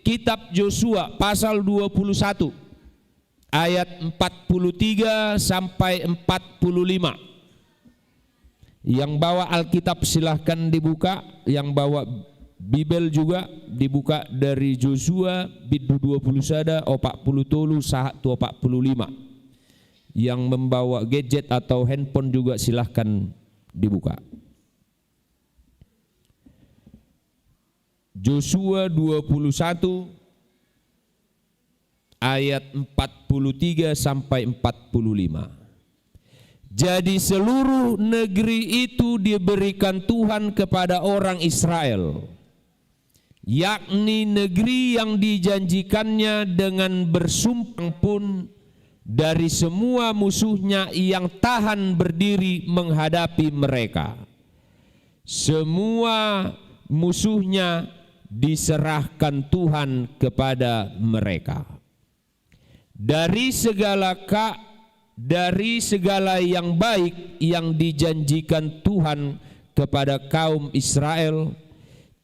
kitab Yosua pasal dua puluh satu ayat empat puluh tiga sampai empat puluh lima. Yang bawa Alkitab silahkan dibuka, yang bawa Bibel juga dibuka dari Yosua bindu dua puluh sada opat puluh tolu sahat tu opat puluh lima. Yang membawa gadget atau handphone juga silahkan dibuka. Yosua dua puluh satu ayat empat puluh tiga sampai empat puluh lima. Jadi seluruh negeri itu diberikan Tuhan kepada orang Israel. yakni negeri yang dijanjikannya dengan bersumpah pun dari semua musuhnya yang tahan berdiri menghadapi mereka. Semua musuhnya diserahkan Tuhan kepada mereka. Dari segala ka-, dari segala yang baik yang dijanjikan Tuhan kepada kaum Israel,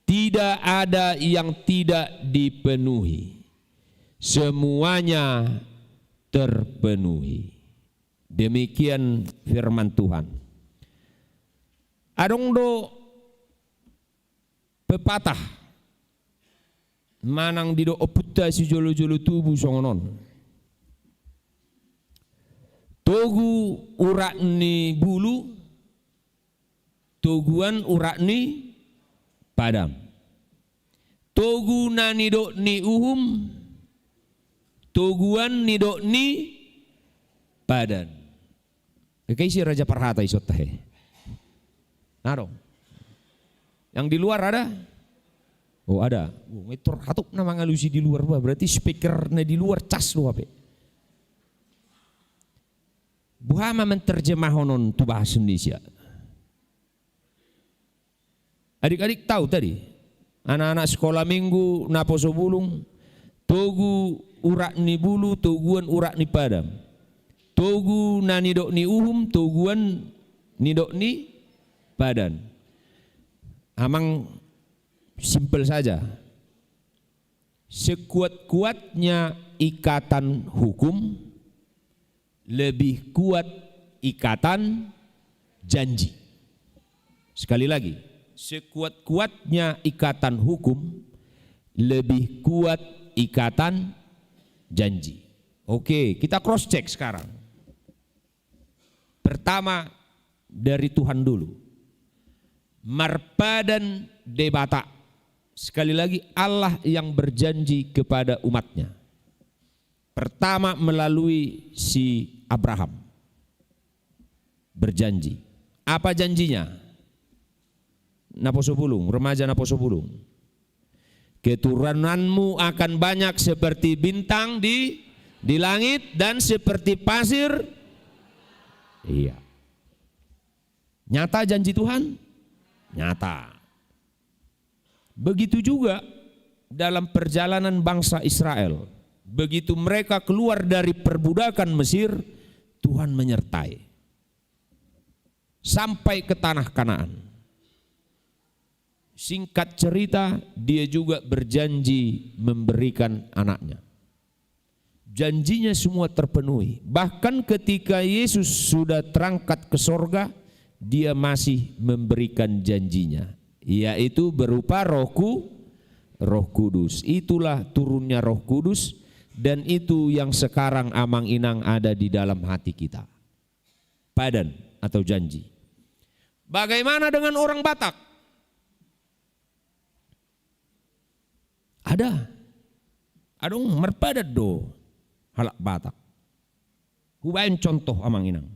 tidak ada yang tidak dipenuhi. Semuanya terpenuhi. Demikian firman Tuhan. Adong do pepatah manang didok ompunta sijolo-jolo tubu songon on. Togu urat ni bulu, toguan urat ni padam. Togu na nidok ni uhum, toguan nidok ni padan. Ise raja parhata i songon on, he? Adong. Yang di luar ada? Oh, ada. Oh, metor hatop na mangalusi di luar, bah. Berarti speaker na di luar cas do hape. Boha ma menerjemahon on tu bahasa Indonesia? Adik-adik tahu tadi? Anak-anak sekolah minggu, naposo bulung, togu urat ni bulu, toguan urat ni padam. Togu na nidok ni uhum, toguan nidok ni padan. Amang simpel saja. Sekuat-kuatnya ikatan hukum, lebih kuat ikatan janji. Sekali lagi, sekuat-kuatnya ikatan hukum, lebih kuat ikatan janji. Oke, kita cross check sekarang. Pertama, dari Tuhan dulu. Marpadan Debata. Sekali lagi, Allah yang berjanji kepada umatnya. Pertama, melalui si Abraham. Berjanji. Apa janjinya? Naposo bulung, remaja naposo bulung. Keturunanmu akan banyak seperti bintang di, di langit dan seperti pasir. Iya. Nyata janji Tuhan? Nyata. Begitu juga dalam perjalanan bangsa Israel. Begitu mereka keluar dari perbudakan Mesir, Tuhan menyertai. Sampai ke tanah Kanaan. Singkat cerita, dia juga berjanji memberikan anaknya. Janjinya semua terpenuhi. Bahkan ketika Yesus sudah terangkat ke sorga, dia masih memberikan janjinya, yaitu berupa Roh Ku-, Roh Kudus. Itulah turunnya Roh Kudus, dan itu yang sekarang amang inang ada di dalam hati kita. Padan atau janji. Bagaimana dengan orang Batak? Ada. Adong marpadan do halak Batak. Hubaen contoh amang inang.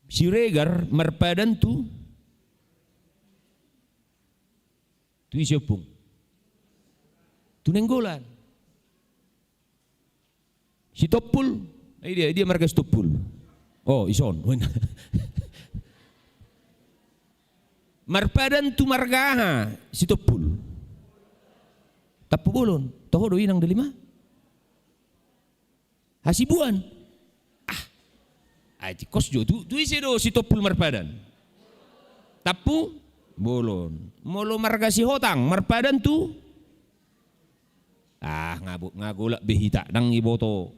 Siregar marpadan tu, tu ise ompung? Tu Nainggolan. Sitompul. Idia, idia marga Sitompul? Oh, ison. Marpadan tu marga aha Sitompul? Tampubolon. Toho do inang Delima? Hasibuan. Ah. Ai tingkos jo tu, tu ise do Sitompul marpadan? Tampubolon. Molo marga Sihotang marpadan tu? Ah, nga bo-, nga golap be hita, ndang diboto.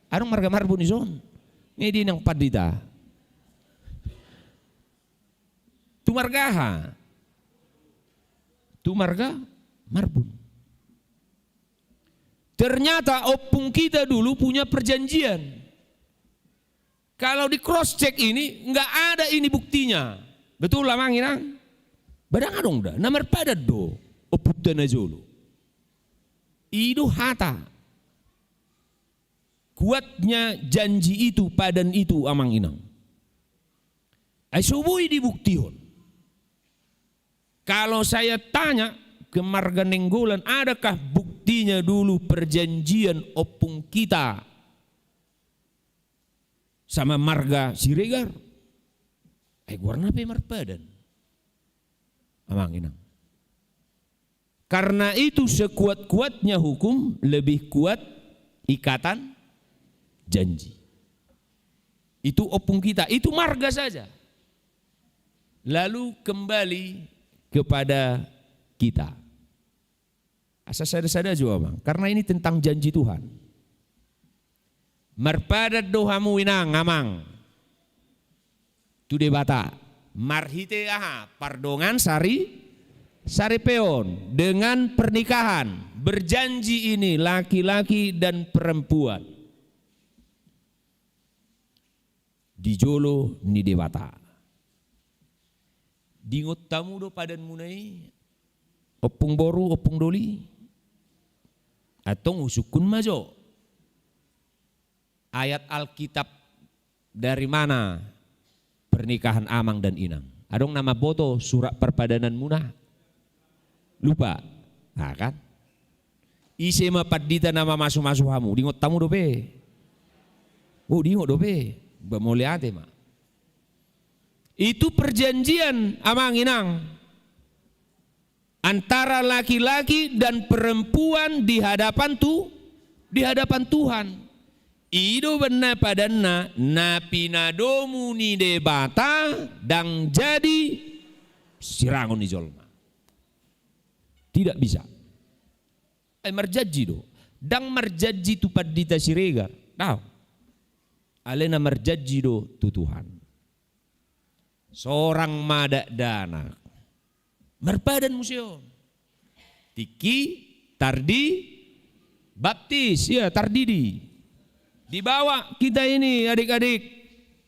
Adong marga Marbun ison? Nga i di nang pandita. Tu marga aha? Tu marga Marbun. Ternyata ompung kita dulu punya perjanjian. Kalau di cross check ini, nggak ada ini buktinya. Betul, amang inang? Ba ndang adong da, na marpadan do ompunta na jolo. I do hata. Kuatnya janji itu, padan itu, amang inang. Ai so boi dibuktihon. Kalau saya tanya ke marga Nainggolan, adakah buktinya dulu perjanjian ompung kita sama marga Siregar? Eh, goarna pe marpadan. Amang inang. Karena itu, sekuat-kuatnya hukum, lebih kuat ikatan janji. Itu ompung kita, itu marga saja. Lalu kembali kepada kita. Asa sada-sada jo, amang, karena ini tentang janji Tuhan. Marpadan do hamu inang, amang, tu Debata marhite aha? Pardongan sari, saripeon, dengan pernikahan. Berjanji ini laki-laki dan perempuan di jolo ni Debata. Diingot hamu do padanmuna i, ompung boru, ompung doli? Antong husungkun ma jo. Ayat Alkitab dari mana pernikahan amang dan inang? Adong na mamboto surat parpadananmuna? Lupa. Nah, kan? Ise ma pandita na mamasu-masu hamu? Diingot hamu dope? Oh, diingot dope. Ba mauliate ma. Itu perjanjian, amang inang, antara laki-laki dan perempuan di hadapan tu-, di hadapan Tuhan. I do umbahen na padanna, na pinadomu ni Debata ndang jadi sirangon ni jolma. Tidak bisa. Eh, marjanji do. Ndang marjanji tu pandita Siregar. Daong. Alai na marjanji do tu Tuhan. Sorang ma dakdanak. Marpadan muse on. Tingki tardidi, baptis, ya, tardidi. Dibawa kita ini, adik-adik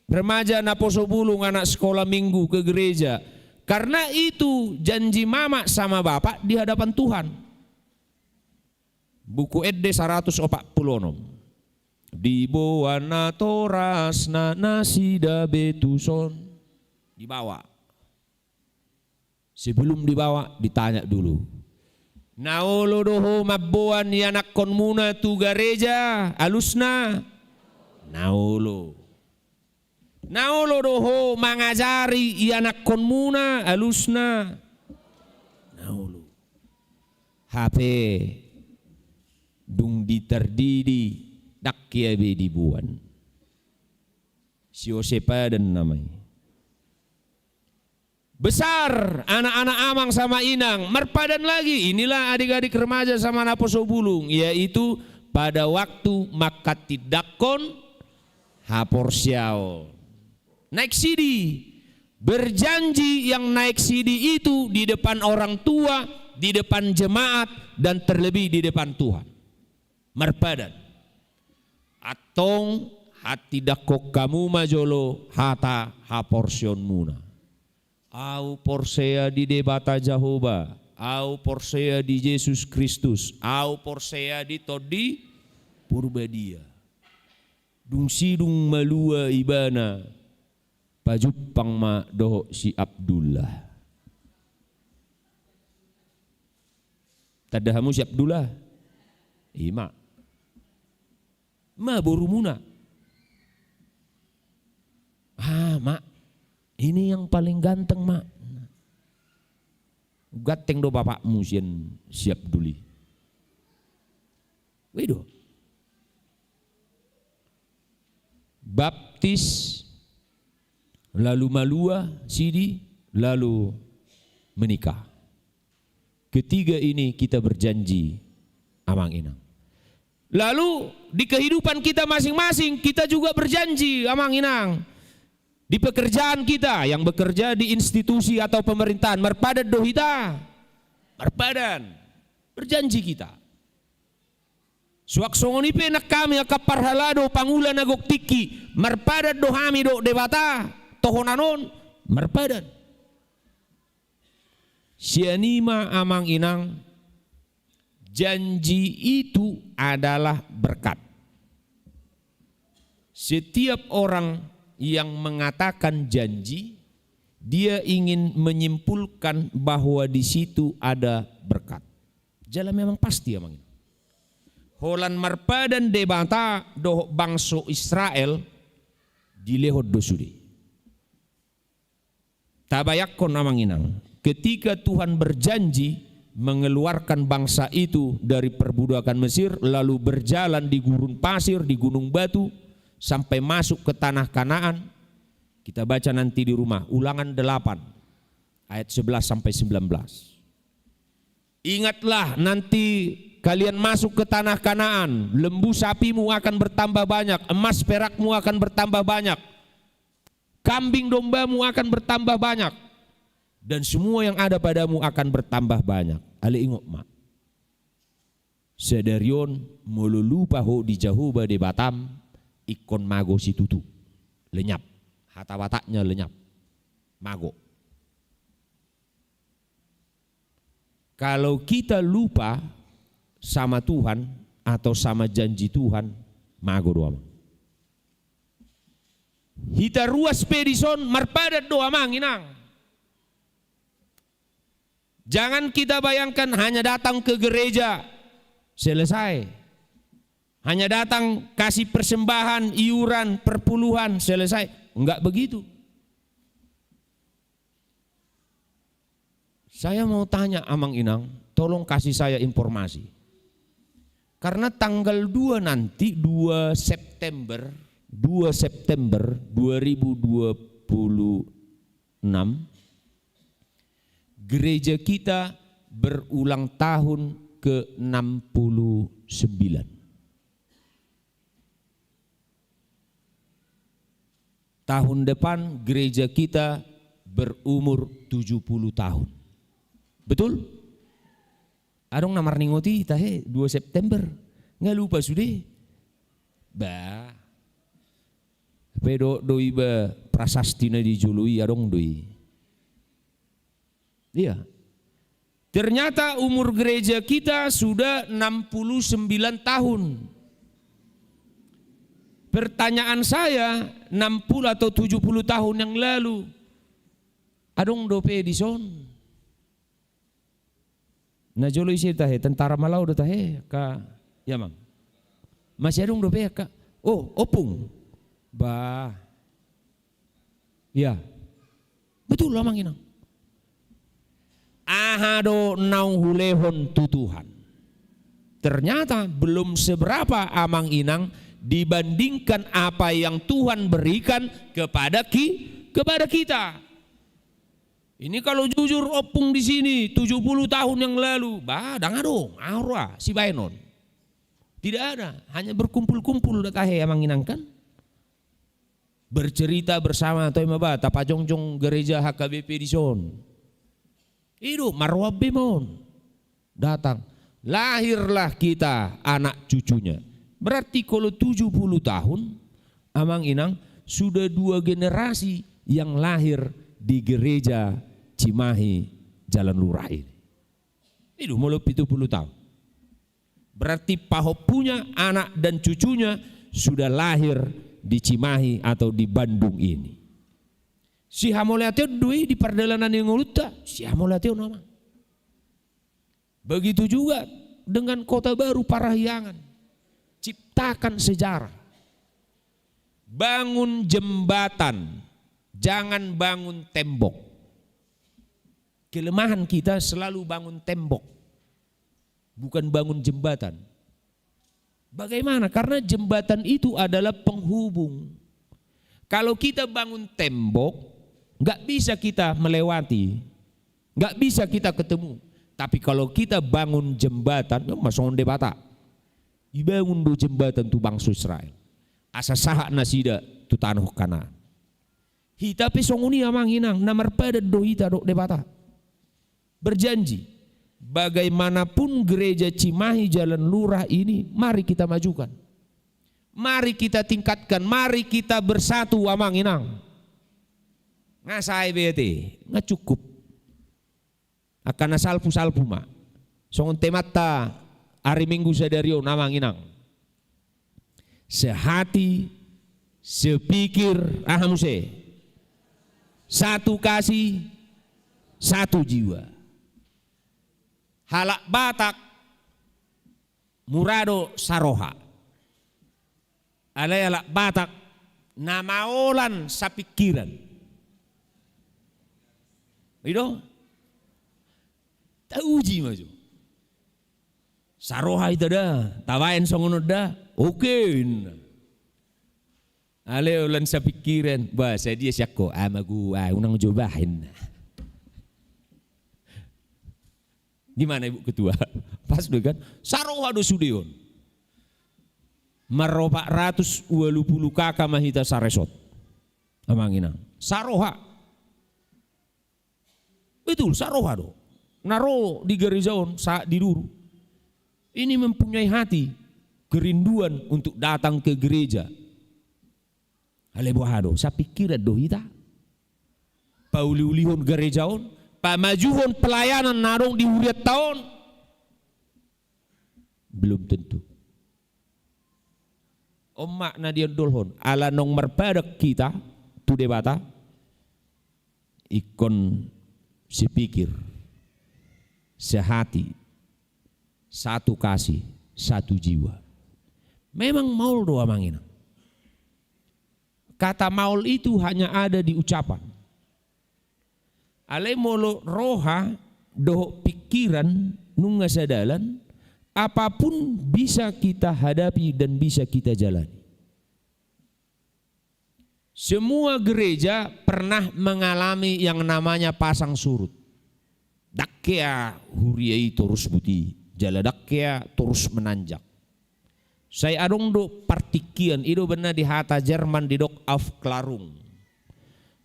remaja, naposo bulung, anak sekolah minggu, ke gereja. Karena itu janji mama sama bapak di hadapan Tuhan. Buku Ende saratus opat pulu onom. Diboan natorasna nasida be tuson. Dibawa. Sebelum dibawa, ditanya dulu. Na olo do ho mamboan ianakkonmuna tu gareja, alusna? Na olo. Na olo do ho mangajari ianakkonmuna, alusna? Na olo. Hape dung ditardidi, ndang hea be diboan. Siose padan nama i. Besar, anak-anak amang sama inang, marpadan lagi. Inilah adik-adik remaja sama naposo bulung, yaitu pada waktu manghatindanghon haporseaon. Naek sidi, berjanji yang naek sidi itu di depan orang tua, di depan jemaat, dan terlebih di depan Tuhan. Marpadan. Antong hatindanghon hamu ma jolo hata haporseaonmuna. Ahu porsea di Debata Jahowa, ahu porsea di Jesus Kristus, ahu porsea di Tondi Porbadia. Dung sidung malua ibana, pajumpang ma dohot si Abdullah. Tanda hamu si Abdullah? I ma. Ma borumuna? Ah, Mak, ini yang paling ganteng, Mak. Ganteng do bapakmu sian si Abdul i. Weh do. Baptis, lalu malua sidi, lalu menikah. Ketiga ini kita berjanji, amang inang. Lalu di kehidupan kita masing-masing, kita juga berjanji, amang inang. Di pekerjaan kita, yang bekerja di institusi atau pemerintahan, marpadan do hita? Marpadan. Berjanji kita. Suang songon i pe nang hami angka parhalado, pangula na gok tingki, marpadan do hami dohot Debata tohonan on? Marpadan. Sian i ma, amang inang, janji itu adalah berkat. Setiap orang yang mengatakan janji, Dia ingin menyimpulkan bahwa di situ ada berkat. Jala memang pasti, amang inang. Holan marpadan Debata dohot bangso Israel, dilehon do sude. Tabayangkon, amang inang, ketika Tuhan berjanji mengeluarkan bangsa itu dari perbudakan Mesir, lalu berjalan di gurun pasir, di gunung batu, sampai masuk ke tanah Kanaan. Kita baca nanti di rumah, Ulangan delapan ayat sebelas sampai sembilan belas. Ingatlah, nanti kalian masuk ke tanah Kanaan, lembu sapimu akan bertambah banyak, emas perakmu akan bertambah banyak, kambing dombamu akan bertambah banyak, dan semua yang ada padamu akan bertambah banyak. Alai ingot ma, sadari on molo lupa ho di Jahowa Debatam, ingkon mago situtu. Lenyap. Hata Bataknya lenyap. Mago. Kalau kita lupa sama Tuhan atau sama janji Tuhan, mago do, amang. Hita ruas pe dison marpadan do, amang inang. Jangan kita bayangkan hanya datang ke gereja, selesai. Hanya datang kasih persembahan, iuran, perpuluhan, selesai. Enggak begitu. Saya mau tanya, amang inang, tolong kasih saya informasi. Karena tanggal dua nanti, dua September, dua September dua ribu dua puluh enam, gereja kita berulang tahun ke enam puluh sembilan. Tahun depan gereja kita berumur tujuh puluh tahun. Betul? Adong na marningoti tahe, dua September. Nga lupa sude. Bah. Pe do, do iba prasasti na di jolo i, adong do i. Iya. Ternyata umur gereja kita sudah enam puluh sembilan tahun. Pertanyaan saya, enam puluh atau tujuh puluh tahun yang lalu, adong dope dison? Na jolo ise tahe, tentara Malau do tahe, ka, ya, Mang? Masih adong dope, ka? Oh, ompung. Bah. Ya. Betul, Amang Inang. Aha do naung hulehon tu Tuhan? Ternyata belum seberapa, Amang Inang, dibandingkan apa yang Tuhan berikan kepada ki-, kepada kita. Ini kalau jujur, ompung di sini tujuh puluh tahun yang lalu, bah, ndang adong, aha roa sibaenon. Tidak ada, hanya berkumpul-kumpul do tahe, Amang Inang, kan? Bercerita bersama, toe ma bah, tapajongjong gereja H K B P dison. I do, marroan be ma on. Datang. Lahirlah kita anak cucunya. Berarti kalau tujuh puluh tahun, Amang Inang, sudah dua generasi yang lahir di gereja Cimahi Jalan Lurah ini. I do, molo pitu puluh tahun. Berarti pahompunya, anak dan cucunya sudah lahir di Cimahi atau di Bandung ini. Sihamauliateon do i di pardalanan ni ngolunta, sihamauliateon, Amang. Begitu juga dengan Kota Baru Parahyangan. Ciptakan sejarah. Bangun jembatan, jangan bangun tembok. Kelemahan kita selalu bangun tembok, bukan bangun jembatan. Bagaimana? Karena jembatan itu adalah penghubung. Kalau kita bangun tembok, nggak bisa kita melewati, nggak bisa kita ketemu. Tapi kalau kita bangun jembatan, ya, ma songon Debata. Dibangun do jembatan tu bangso Israel. Asa sahat nasida tu tano Kanaan. Hita pe songon i, Amang Inang, na marpadan do hita dohot Debata. Berjanji, bagaimanapun gereja Cimahi Jalan Lurah ini, mari kita majukan. Mari kita tingkatkan, mari kita bersatu, Amang Inang. Nga sae be ate, nga cukup. Angka na salpu-salpu ma. Songon temanta ari Minggu sadari on, Amang Inang. Sehati, sepikir, aha muse? Satu kasih, satu jiwa. Halak Batak mura do saroha. Alai halak Batak na maolan sapingkiran. I do? Tauji ma jo. Saroha hita da, tabaen songon on da. Oke, ninna. Alai holan sapingkiran, bah, sadia sian ho, ama gua, unang jo bah, ninna. Gimana, Ibu Ketua? Pas do kan? Saroha do sude on. Maropat ratus ualu pulu K K ma hita saresort. Amang inang. Saroha. Betul, saroha do. Na ro di gereja on, sahat di duru. Ini mempunyai hati, kerinduan untuk datang ke gereja. Alai boha do, sapingkiran do hita. Pauliulihon gereja on, pamajuhon pelayanan na adong di hurianta on. Belum tentu. On ma na diondolhon, ala naung marpadan hita tu Debata, ingkon sepikir, sehati, satu kasih, satu jiwa. Memang maol do, amang inang. Kata maol itu hanya ada di ucapan. Alai molo roha dohot pingkiran nunga sadalan, apapun bisa kita hadapi dan bisa kita jalani. Semua gereja pernah mengalami yang namanya pasang surut. Dang hea huria i torus buti, jala dang hea torus menanjak. Sai adong do partingkian, i do umbahen na di hata Jerman didok Aufklärung.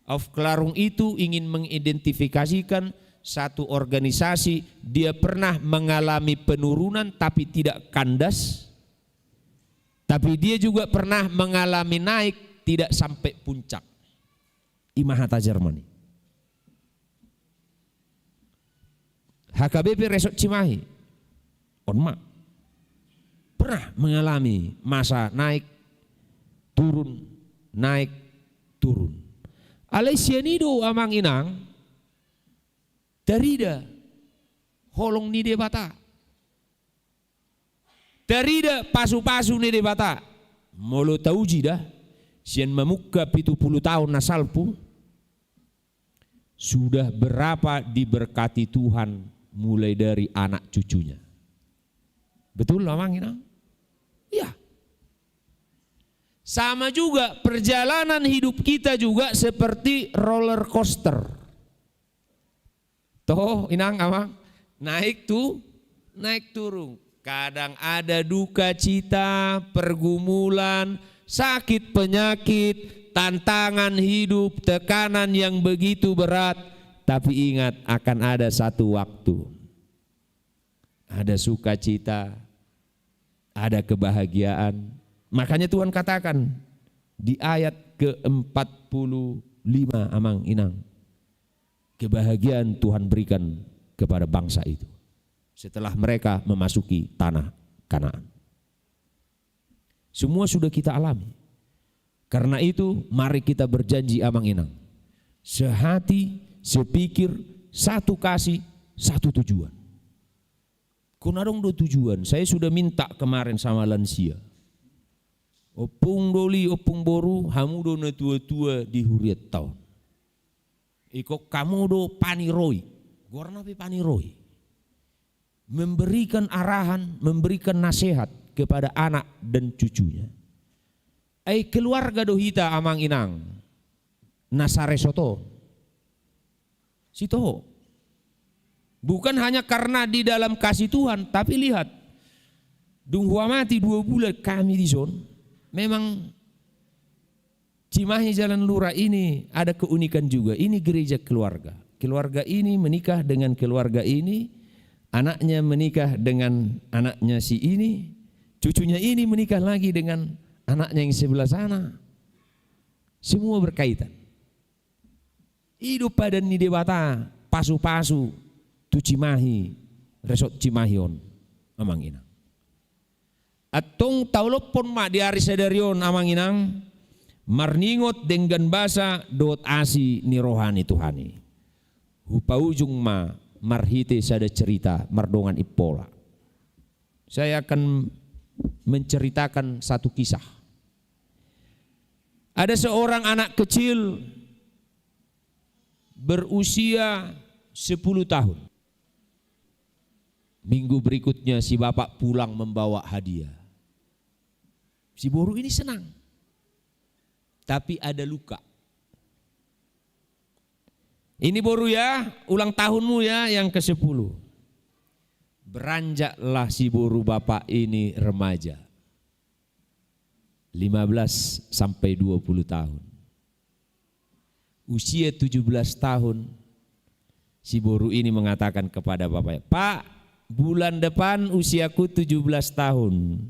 Aufklärung itu ingin mengidentifikasikan satu organisasi, dia pernah mengalami penurunan tapi tidak kandas, tapi dia juga pernah mengalami naik tidak sampai puncak. I ma hata Jerman i. H K B P Resort Cimahi. On ma. Pernah mengalami masa naik, turun, naik, turun. Alai sian i do, amang inang, tarida holong ni Debata. Tarida pasupasu ni Debata. Molo tauji da, sian mamungka pitu pulu taon na salpu, sudah berapa diberkati Tuhan mulai dari anak cucunya. Betul, amang inang? Iya. Sama juga perjalanan hidup kita juga seperti roller coaster. Toho, inang, amang, naik tu, naik turun. Kadang ada duka cita, pergumulan, sakit penyakit, tantangan hidup, tekanan yang begitu berat. Tapi ingat, akan ada satu waktu. Ada sukacita, ada kebahagiaan. Makanya Tuhan katakan di ayat keempat puluh lima, amang inang, kebahagiaan Tuhan berikan kepada bangsa itu setelah mereka memasuki tanah Kanaan. Semua sudah kita alami. Karena itu, mari kita berjanji, amang inang, sehati, sepikir, satu kasih, satu tujuan. Ingkon adong do tujuan. Saya sudah minta kemarin sama lansia. Ompung doli, ompung boru, hamu do na tua-tua di hurianta on. Ingkon hamu do paniroi. Goarna pe paniroi. Memberikan arahan, memberikan nasihat kepada anak dan cucunya. Ai keluarga do hita, amang inang, na saresort on. Sitoho. Bukan hanya karena di dalam kasih Tuhan, tapi lihat, dung huamati dua bulan kami dison, memang Cimahi Jalan Lurah ini ada keunikan juga. Ini gereja keluarga. Keluarga ini menikah dengan keluarga ini, anaknya menikah dengan anaknya si ini, cucunya ini menikah lagi dengan anaknya yang sebelah sana. Semua berkaitan. I do padan ni Debata, pasupasu tu Cimahi, Resort Cimahi on, amang inang. Antong taolophon ma di ari sadari on, amang inang, Marningot denggan basa dohot asi ni roha ni Tuhan i. Hupaujung ma marhite sada cerita mardongan impola. Saya akan menceritakan satu kisah. Ada seorang anak kecil berusia sepuluh tahun. Minggu berikutnya si bapak pulang membawa hadiah. Si boru ini senang. Tapi ada luka. Ini boru ya, ulang tahunmu ya yang kesepuluh. Beranjaklah si boru bapak ini remaja. Lima belas sampai dua puluh tahun. Usia tujuh belas tahun, si boru ini mengatakan kepada bapaknya, "Pak, bulan depan usiaku tujuh belas tahun."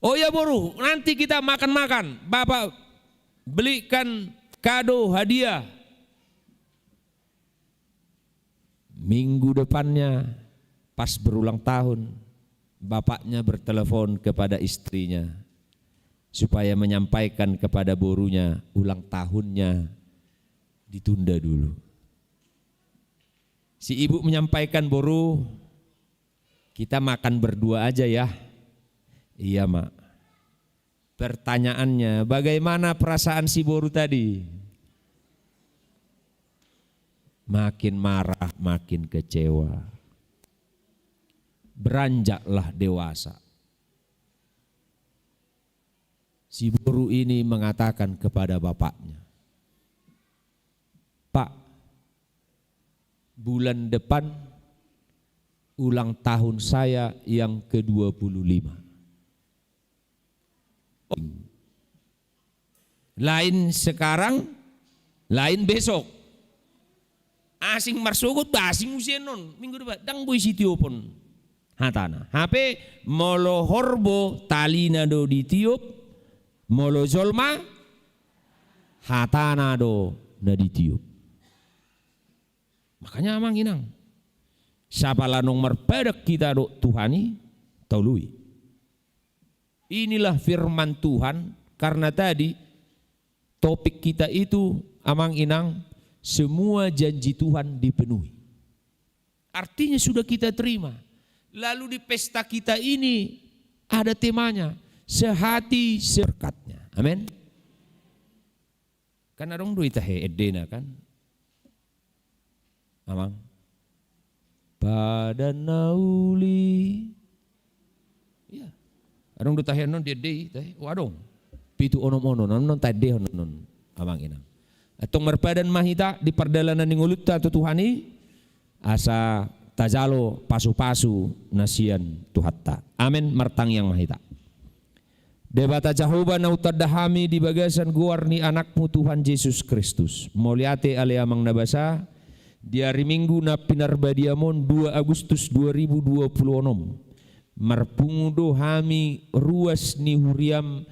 "Oh ya boru, nanti kita makan-makan. Bapak belikan kado hadiah." Minggu depannya, pas berulang tahun, bapaknya bertelepon kepada istrinya supaya menyampaikan kepada borunya ulang tahunnya ditunda dulu. Si ibu menyampaikan, "Boru, kita makan berdua aja ya." "Iya, Mak." Pertanyaannya, bagaimana perasaan si boru tadi? Makin marah, makin kecewa. Beranjaklah dewasa. Si boru ini mengatakan kepada bapaknya, "Pak, bulan depan ulang tahun saya yang kedua puluh lima." Lain sekarang, lain besok. Asing marsogot, ba asing muse annon. Minggu depan, ndang boi sitiopon hatana. Hape molo horbo talina do ditiop, molo jolma hatana do na ditiop. Makanya amang inang, sapala naung marpadan hita dohot Tuhan i, taoloi. Inilah firman Tuhan, karena tadi topik kita itu, amang inang, semua janji Tuhan dipenuhi. Artinya sudah kita terima. Lalu di pesta kita ini ada temanya, sehati seberkatnya. Amin. Kan adong do ita he endena kan? Amang. Padan na uli. Iya. Adong do tahe annon di ende i, tahe. Oh, adong. Pitu onom onom, annon taendehon annon, amang inang. Antong marpadan ma hita di pardalanan ni ngolunta tu Tuhan i, asa tajalo pasupasu na sian Tuhanta. Amen, martangiang ma hita. Debata Jahowa na hutanda hami di bagasan goar ni Anakmu Tuhan Jesus Kristus. Mauliate ale Amang na basa, di ari Minggu na pinarbadiamon dua Agustus dua ribu dua puluh onom. Marpungu do hami ruas ni huriam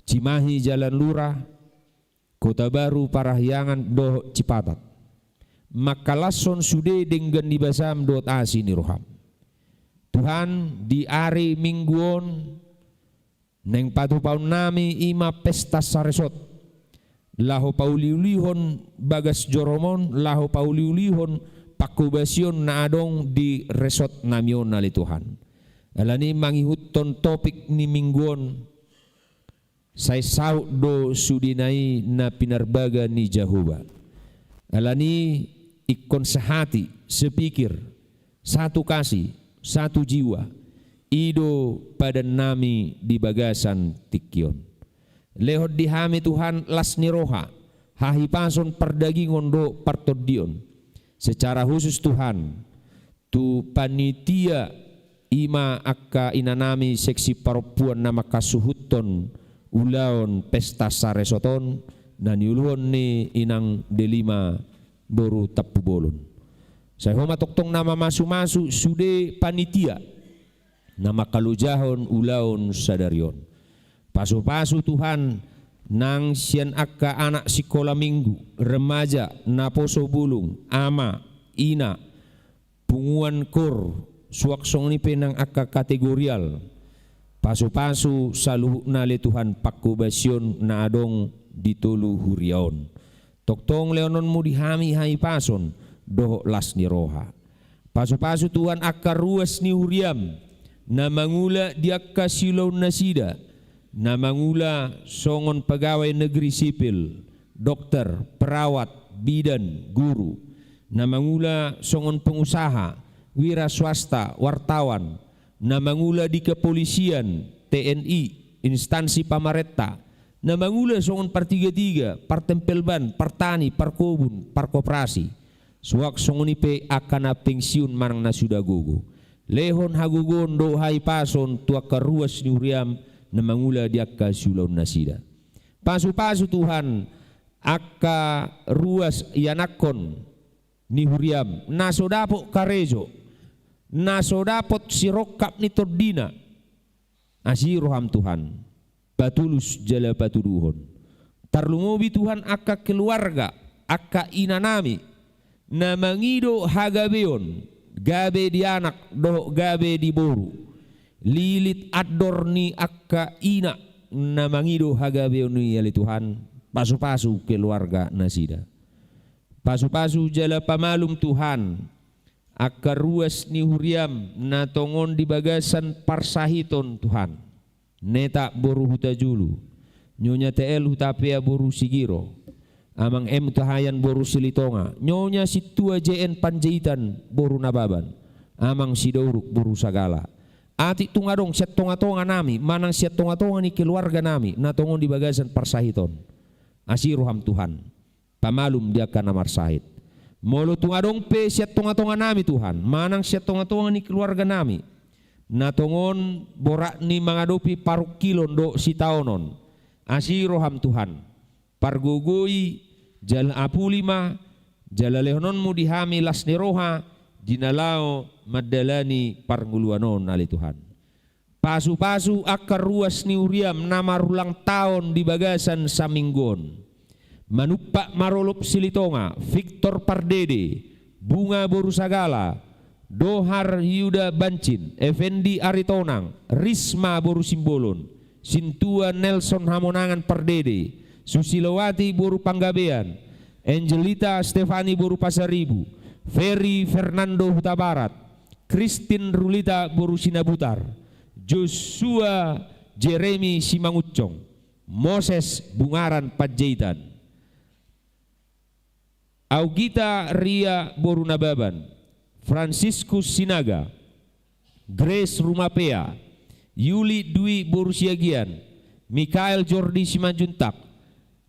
Cimahi Jalan Lurah, Kota Baru Parahyangan dohot Cipatat. Mangkalashon sude denggan ni basam dohot asi ni roham. Tuhan, di ari Minggu on, naeng patupaonnami i ma pesta saresot. Laho pauliulihon bagas jorom on, laho pauliulihon pangkobasion na adong di resotnami on ale Tuhan. Alani mangihuthon topik ni Minggu on, sai saut do sudena i na pinarbaga ni Jahowa. Alani ingkon sehati, sepikir, satu kasih, satu jiwa, i do padannami di bagasan tingki on. Lehon di hami Tuhan las ni roha, hahipason pardagingon dohot partondion. Secara khusus Tuhan, tu panitia i ma angka inanami seksi parompuan na mangkasuhuthon ulaon pesta saresot on na niuluhon ni inang Delima boru Tampubolon. Sai Ho ma tongtong na mamasumasu sude panitia na mangkalojahon ulaon sadari on. Pasupasu Tuhan nang sian angka anak sikola Minggu, remaja, naposo bulung, ama, ina, punguan koor, suang songon i pe nang angka kategorial. Pasupasu saluhutna ale Tuhan pangkobasion na adong di tolu huria on. Tongtong lehononmu di hami hahipason dohot las ni roha. Pasupasu Tuhan angka ruas ni huriam na mangula di angka siulaonnasida, na mangula songon pegawai negeri sipil, dokter, perawat, bidan, guru, na mangula songon pengusaha, wira swasta, wartawan, na mangula di kepolisian, T N I, instansi pamarenta, na mangula songon partigatiga, partempel ban, partani, parkobun, parkoperasi. Suang songon i pe angka na pensiun manang na suda gogo. Lehon hagogoon dohot hahipason tu angka ruas ni huriam na mangula di angka siulaonnasida. Pasupasu Tuhan angka ruas ianakhon ni huriam, na so dapot karejo, na so dapot sirongkap ni tondina. Asi roham Tuhan, patulus jala patuduhon. Tarlumobi Tuhan angka keluarga, angka inanami, na mangido hagabeon, gabe di anak dohot gabe di boru. Lilit andor ni angka ina na mangido hagabeon i ale Tuhan, pasupasu keluarganasida. Pasupasu jala pamalum Tuhan, angka ruas ni huriam na tongon di bagasan parsahiton Tuhan. Neta boru Hutajulu, Nyonya T L Hutapea boru Sigiro, Amang M Hutahaean boru Silitonga, Nyonya Sintua J N Panjaitan boru Nababan, Amang Sidauruk boru Sagala. Atik tung adong sian tongatonganami, manang sian tongatonga ni keluarganami, na tongon di bagasan parsahiton. Asi roham Tuhan, pamalum di angka na marsahit. Molo tung adong pe sian tongatonganami Tuhan, manang sian tongatonga ni keluarganami, na tongon borat ni mangadopi parungkilon dohot sitaonon. Asi roham Tuhan, pargogoi jala apuli ma, jala lehononmu di hami las ni roha, di na laho mandalani parngoluan on ale Tuhan. Pasupasu angka ruas ni huriam na marulang taon di bagasan saminggu on. Manumpak Marolop Silitonga, Victor Pardede, Bunga boru Sagala, Dohar Yuda Bancin, Effendi Aritonang, Risma boru Simbolon, Sintua Nelson Hamonangan Pardede, Susilowati boru Panggabean, Angelita Stefani boru Pasaribu, Ferry Fernando Hutabarat, Christine Rulita boru Sinabutar, Joshua Jeremy Simangunsong, Moses Bungaran Panjaitan, Augita Ria boru Nababan, Franciscus Sinaga, Grace Rumapea, Yuli Dwi boru Siagian, Mikael Jordi Simanjuntak,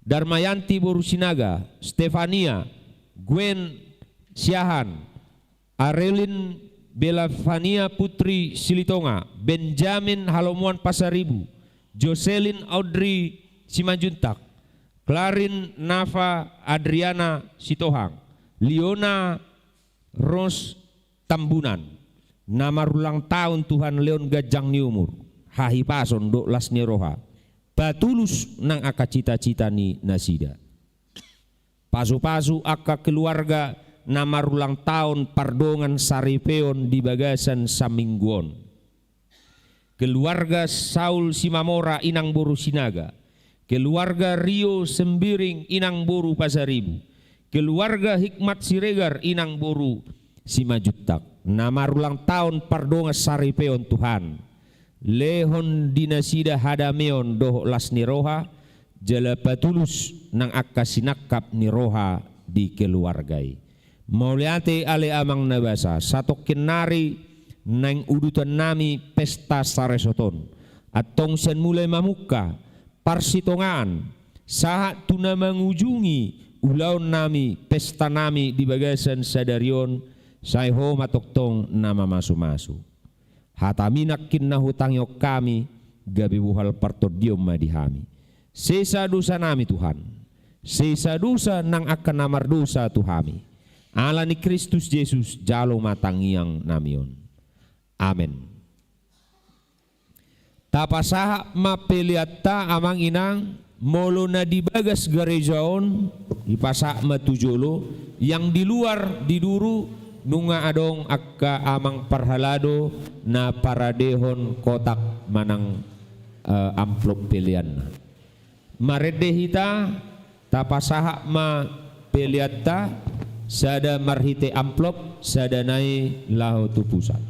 Darmayanti boru Sinaga, Stefania, Gwen Siahaan, Arelin Belafania Putri Silitonga, Benjamin Halomoan Pasaribu, Jocelyn Audrey Simanjuntak, Clarin Nafa Adriana Sitohang, Liona Ros Tambunan, na marulang taon Tuhan, lehon ganjang ni umur, hahipason dohot las ni roha, patulus nang angka citacita ni nasida. Pasupasu angka keluarga na marulang taon pardongan saripeon di bagasan saminggu on. Keluarga Saul Simamora inang boru Sinaga, keluarga Rio Sembiring inang boru Pasaribu, keluarga Hikmat Siregar inang boru Simanjuntak, na marulang taon pardongan saripeon Tuhan. Lehon di nasida hadameon dohot las ni roha, jala patulus nang angka sinangkap ni roha di keluarga i. Mauliate ale Amang na basa, satongkin nari naeng udutonnami pesta saresot on. Antong sian mulai mamungka, parsitongaan, sahat tu na mangujungi ulaonnami, pestanami di bagasan sadari on, sai Ho ma tongtong na mamasumasu. Hatami nangkin na hutangihon hami, gabe bohal partondion ma di hami. Sesa dosanami Tuhan, sesa dosa nang angka na mardosa tu hami. Ala ni Kristus Jesus, jalo ma tangiangnami on. Amen. Tapasahat ma peleanta, Amang Inang, molo na di bagas gareja on, dipasahat ma tu jolo, yang di luar, di duru, nunga adong angka amang parhalado na paradehon kotak manang, eh, amplop peleanna. Marende hita, tapasahat ma peleanta, sada marhite amplop, sada nai laho tu pusat.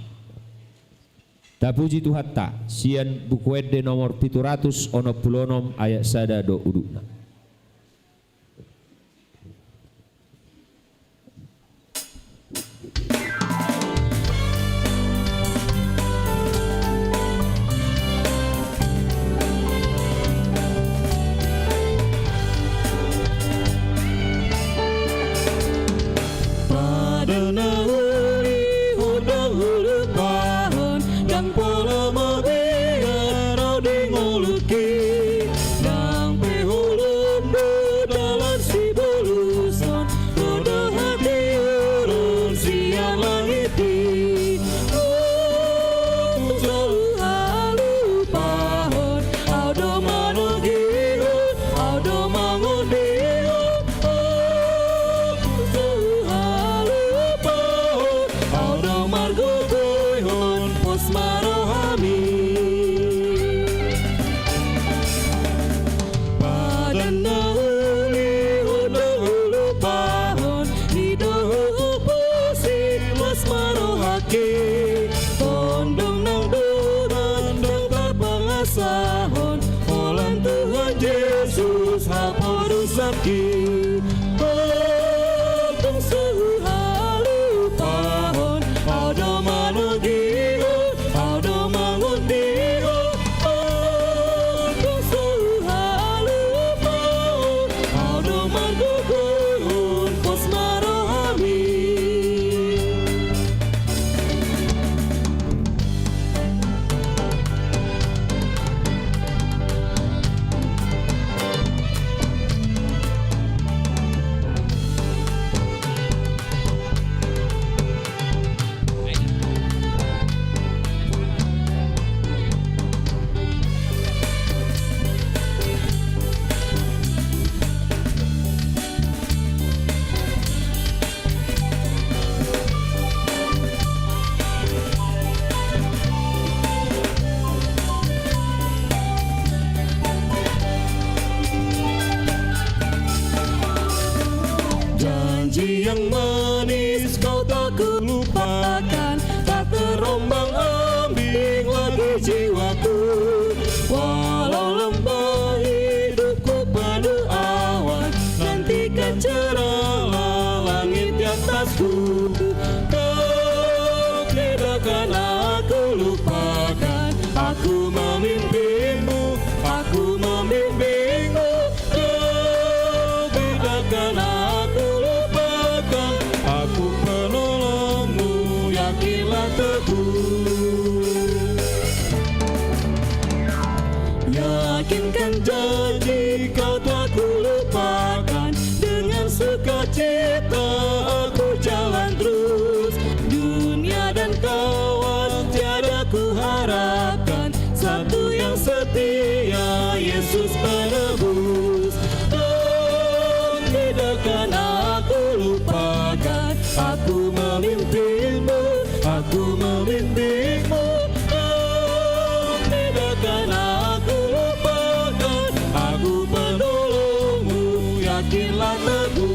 Tapuji Tuhanta, sian Buku Ende nomor pitu ratus onom pulu onom ayat sada do udutna. Padan na uli, hudang hulupahon, ndang pola mabiar au di ngolungki, ndang pe hulumbu dalan sibolushon, ro do hatiuron sian langit i. Ndang huhalupahon, au do manogihon, au do mangondihon, ndang huhalupahon, au do margogoihon, pos ma rohami. Padan na uli, hudang hulupahon, di dohot hupusi, las ma rohangki. Tondong nang dongan ndang tapangasahon, holan Tuhan Jesus haporusangki. Ndang huhalupahon, au do manogihon, au do mangondihon, ndang huhalupahon, au do margogoihon, pos ma rohami. Janji yang manis kau tak kulupakan, tak terombang-ambing lagi jiwaku. Walau lembah hidupku penuh awan, nantikan cerahlah langit di atasku. Kau tidak akan aku lupakan, aku memimpinmu, aku membimbingmu. Kau tidak akan aku lupakan, aku penolongmu, yakinlah teguh. Yakinkan janji kau tak kulupakan, dengan sukacita aku jalan terus. Dunia dan kawan tiada kuharapkan, satu yang setia, Yesus Penebus. Kau tidak akan aku lupakan, aku memimpinmu, aku memimpinmu. Kau tidak akan aku lupakan, aku penolongmu, yakinlah teguh.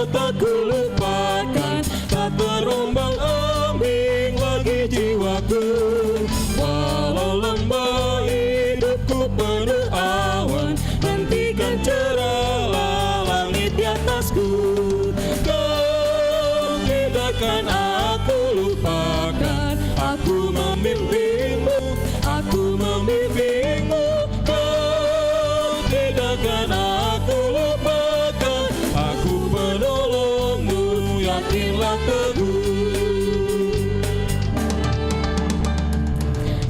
Tak kulupakan, tak terombang-ambing lagi jiwaku. Walau lama hidupku penuh awan, nantikan cerahlah langit di atasku. Kau tidak akan aku lupakan, aku membimbingmu, aku membimbingmu. Kau tidak akan aku lupakan, aku penolongmu, yakinlah teguh.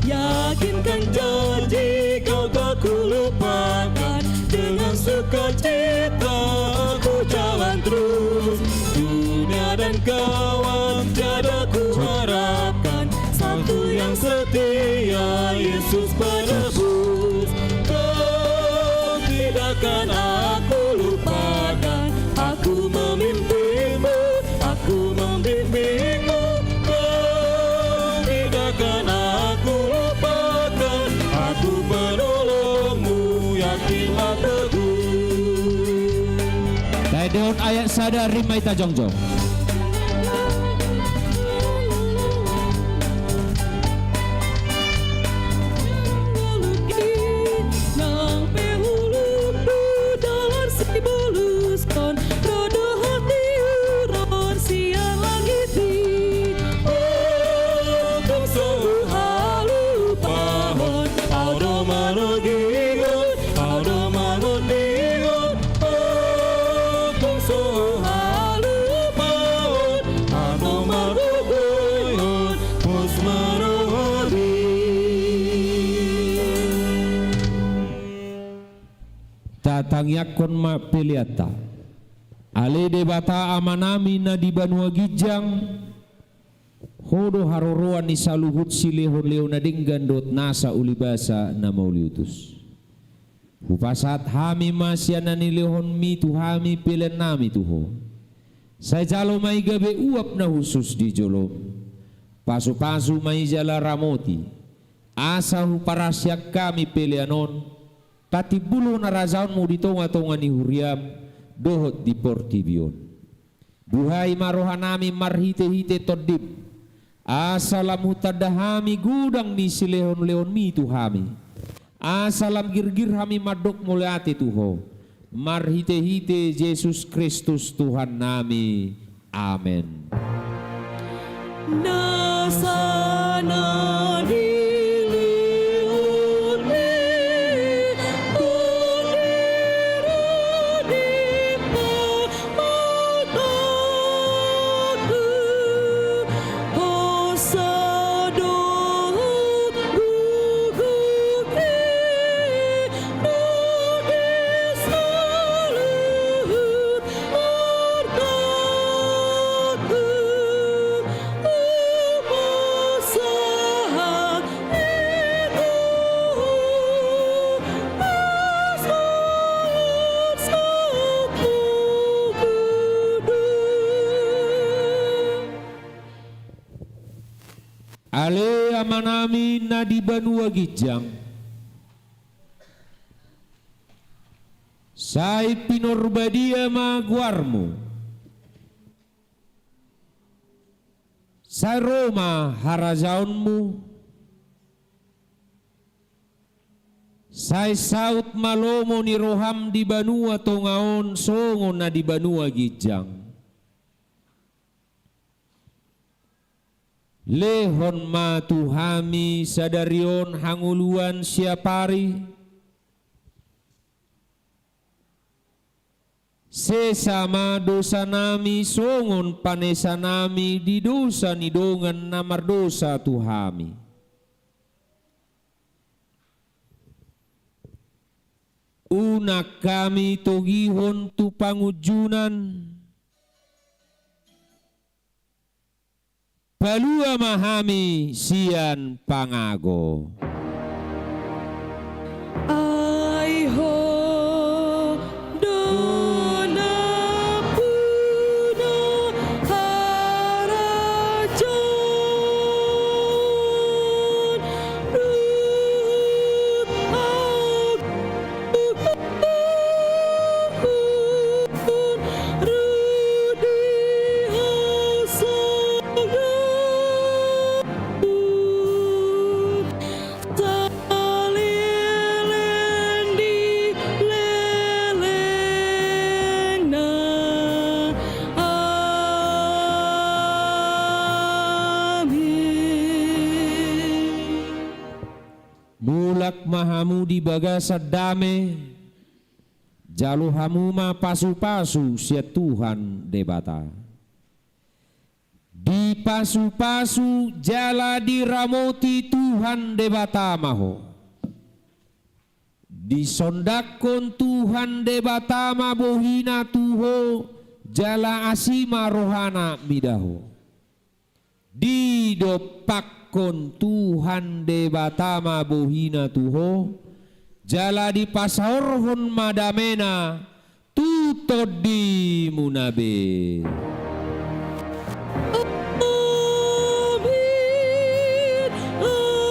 Yakinkan janji kau tak kulupakan, dengan sukacita aku jalan terus. Dunia dan kawan tiada kuharapkan, satu yang setia, Yesus Penebus. Kau tidak akan aku lupakan, aku memimpinmu, aku membimbingmu. Kau tidak akan aku lupakan, aku penolongmu, yakinlah teguh. Taendehon ayat sada, rima i jongjong. Nang pe ulungku dalan siboluskon, ro dohot tiuron sian langit i. Tung so huhalupahon, au do marnangihon, au do marnangihon. Tung so huhalupahon, au do margogoihon, pos ma rohangku. Tatangiangkon ma peleanta. Ale Debata Amanami na di banua ginjang, Ho do haroroan ni saluhut silehonlehon na denggan dohot nasa ulibasa na mauliutus. Hupasahat hami ma sian na nilehonmi tu hami peleannami tu Ho. Sai jalo ma i gabe uap na hushus di jolom. Pasupasu ma i jala ramoti, asa huparasian hami pelean on patimbulhon harajaonmu di tongatonga ni huriam dohot di portibi on. Buhai ma rohanami marhitehite Tondim, asa lam hutanda hami godang ni silehonlehonmi tu hami, asa lam girgir hami mandok mauliate tu Ho, marhitehite Jesus Kristus Tuhannami. Amen. Nasa na nilehonmi, Tondi, ro di pamataku, hosa dohot gogo i, ro di saluhut artaku, hupasahat i tu Ho, na sahat sapuku do. Ale Amanami na di banua ginjang, sai pinorbadia ma goarmu. Sai ro ma harajaonmu. Sai saut ma lomo ni roham di banua tonga on songon na di banua ginjang. Lehon ma tu hami sadari on hangoluan siapari. Sesa ma dosanami songon panesanami di dosa ni dongan na mardosa tu hami. Unang hami togihon tu pangunjunan. Palua ma hami sian pangago. Ai Ho do nampuna harajaon dohot agogoon, ro ma hamu di bagasan dame, jalo hamu ma pasu-pasu sian Tuhan Debata. Dipasu-pasu jala diramoti Tuhan Debata ma ho. Disondangkon Tuhan Debata ma bohina tu ho, jala asi ma rohana mida ho. Didompakkon Tuhan Debata ma bohina tu ho, jala dipasaorhon ma damena tu tondimuna be. Amin, amin, amin.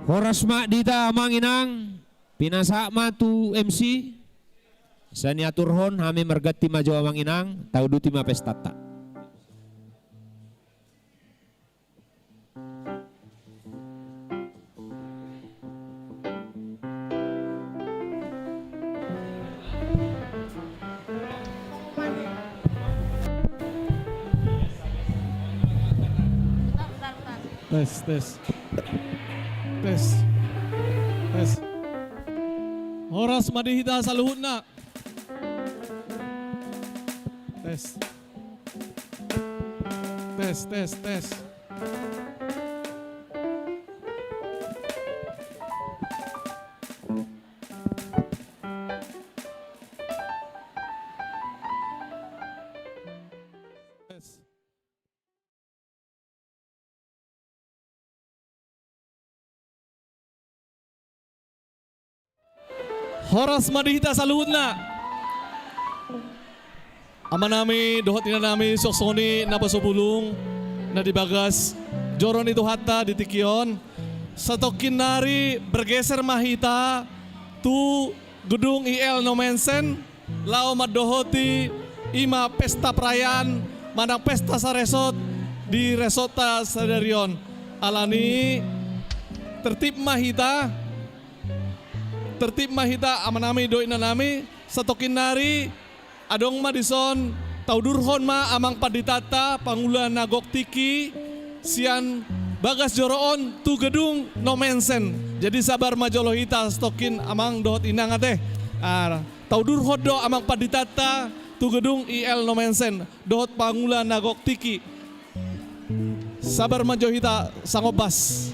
Horas ma di hita amang inang. Pinasahat ma tu M C. Sai niaturhon, hami marganti ma jo amang inang, tauduti ma pestanta. Tes, tes. Tes. Tes. Horas ma di hita saluhutna. Tes. Tes, tes, tes. Tes. Horas ma di hita saluhutna. Amanami dohot inanami, suang songon i na pasupulung na di bagas joro ni Tuhanta di tingki on. Satongkin nari bergeser ma hita tu gedung I L Nommensen. Laho mandohoti i ma pesta perayaan manang pesta saresort di resortta sadari on. Alani tertib ma hita, tertib ma hita amanami dohot inanami, satongkin nari adong ma dison, taudurhon ma amang panditanta pangula na gok tingki sian bagas joro on tu gedung Nommensen. Jadi sabar ma jolo hita satongkin amang dohot inang ate. Ah, taudurhon do amang panditanta tu gedung I L Nommensen dohot pangula na gok tingki. Sabar ma jo hita sangombas.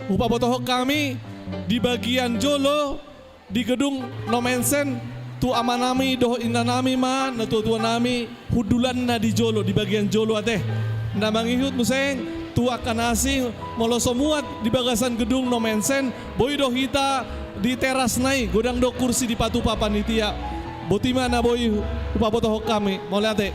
Hupabotohon hami di bagian jolo di gedung Nommensen tu amanami dohot inanami ma, natuatuanami, hundulanna di jolo, di bagian jolo ate. Na mangihut muse tu angka na asing, molo so muat di bagasan gedung Nommensen, boi do hita di terasna i, godang do kursi dipatupa panitia. Boti ma na boi hupabotohon hami, mauliate.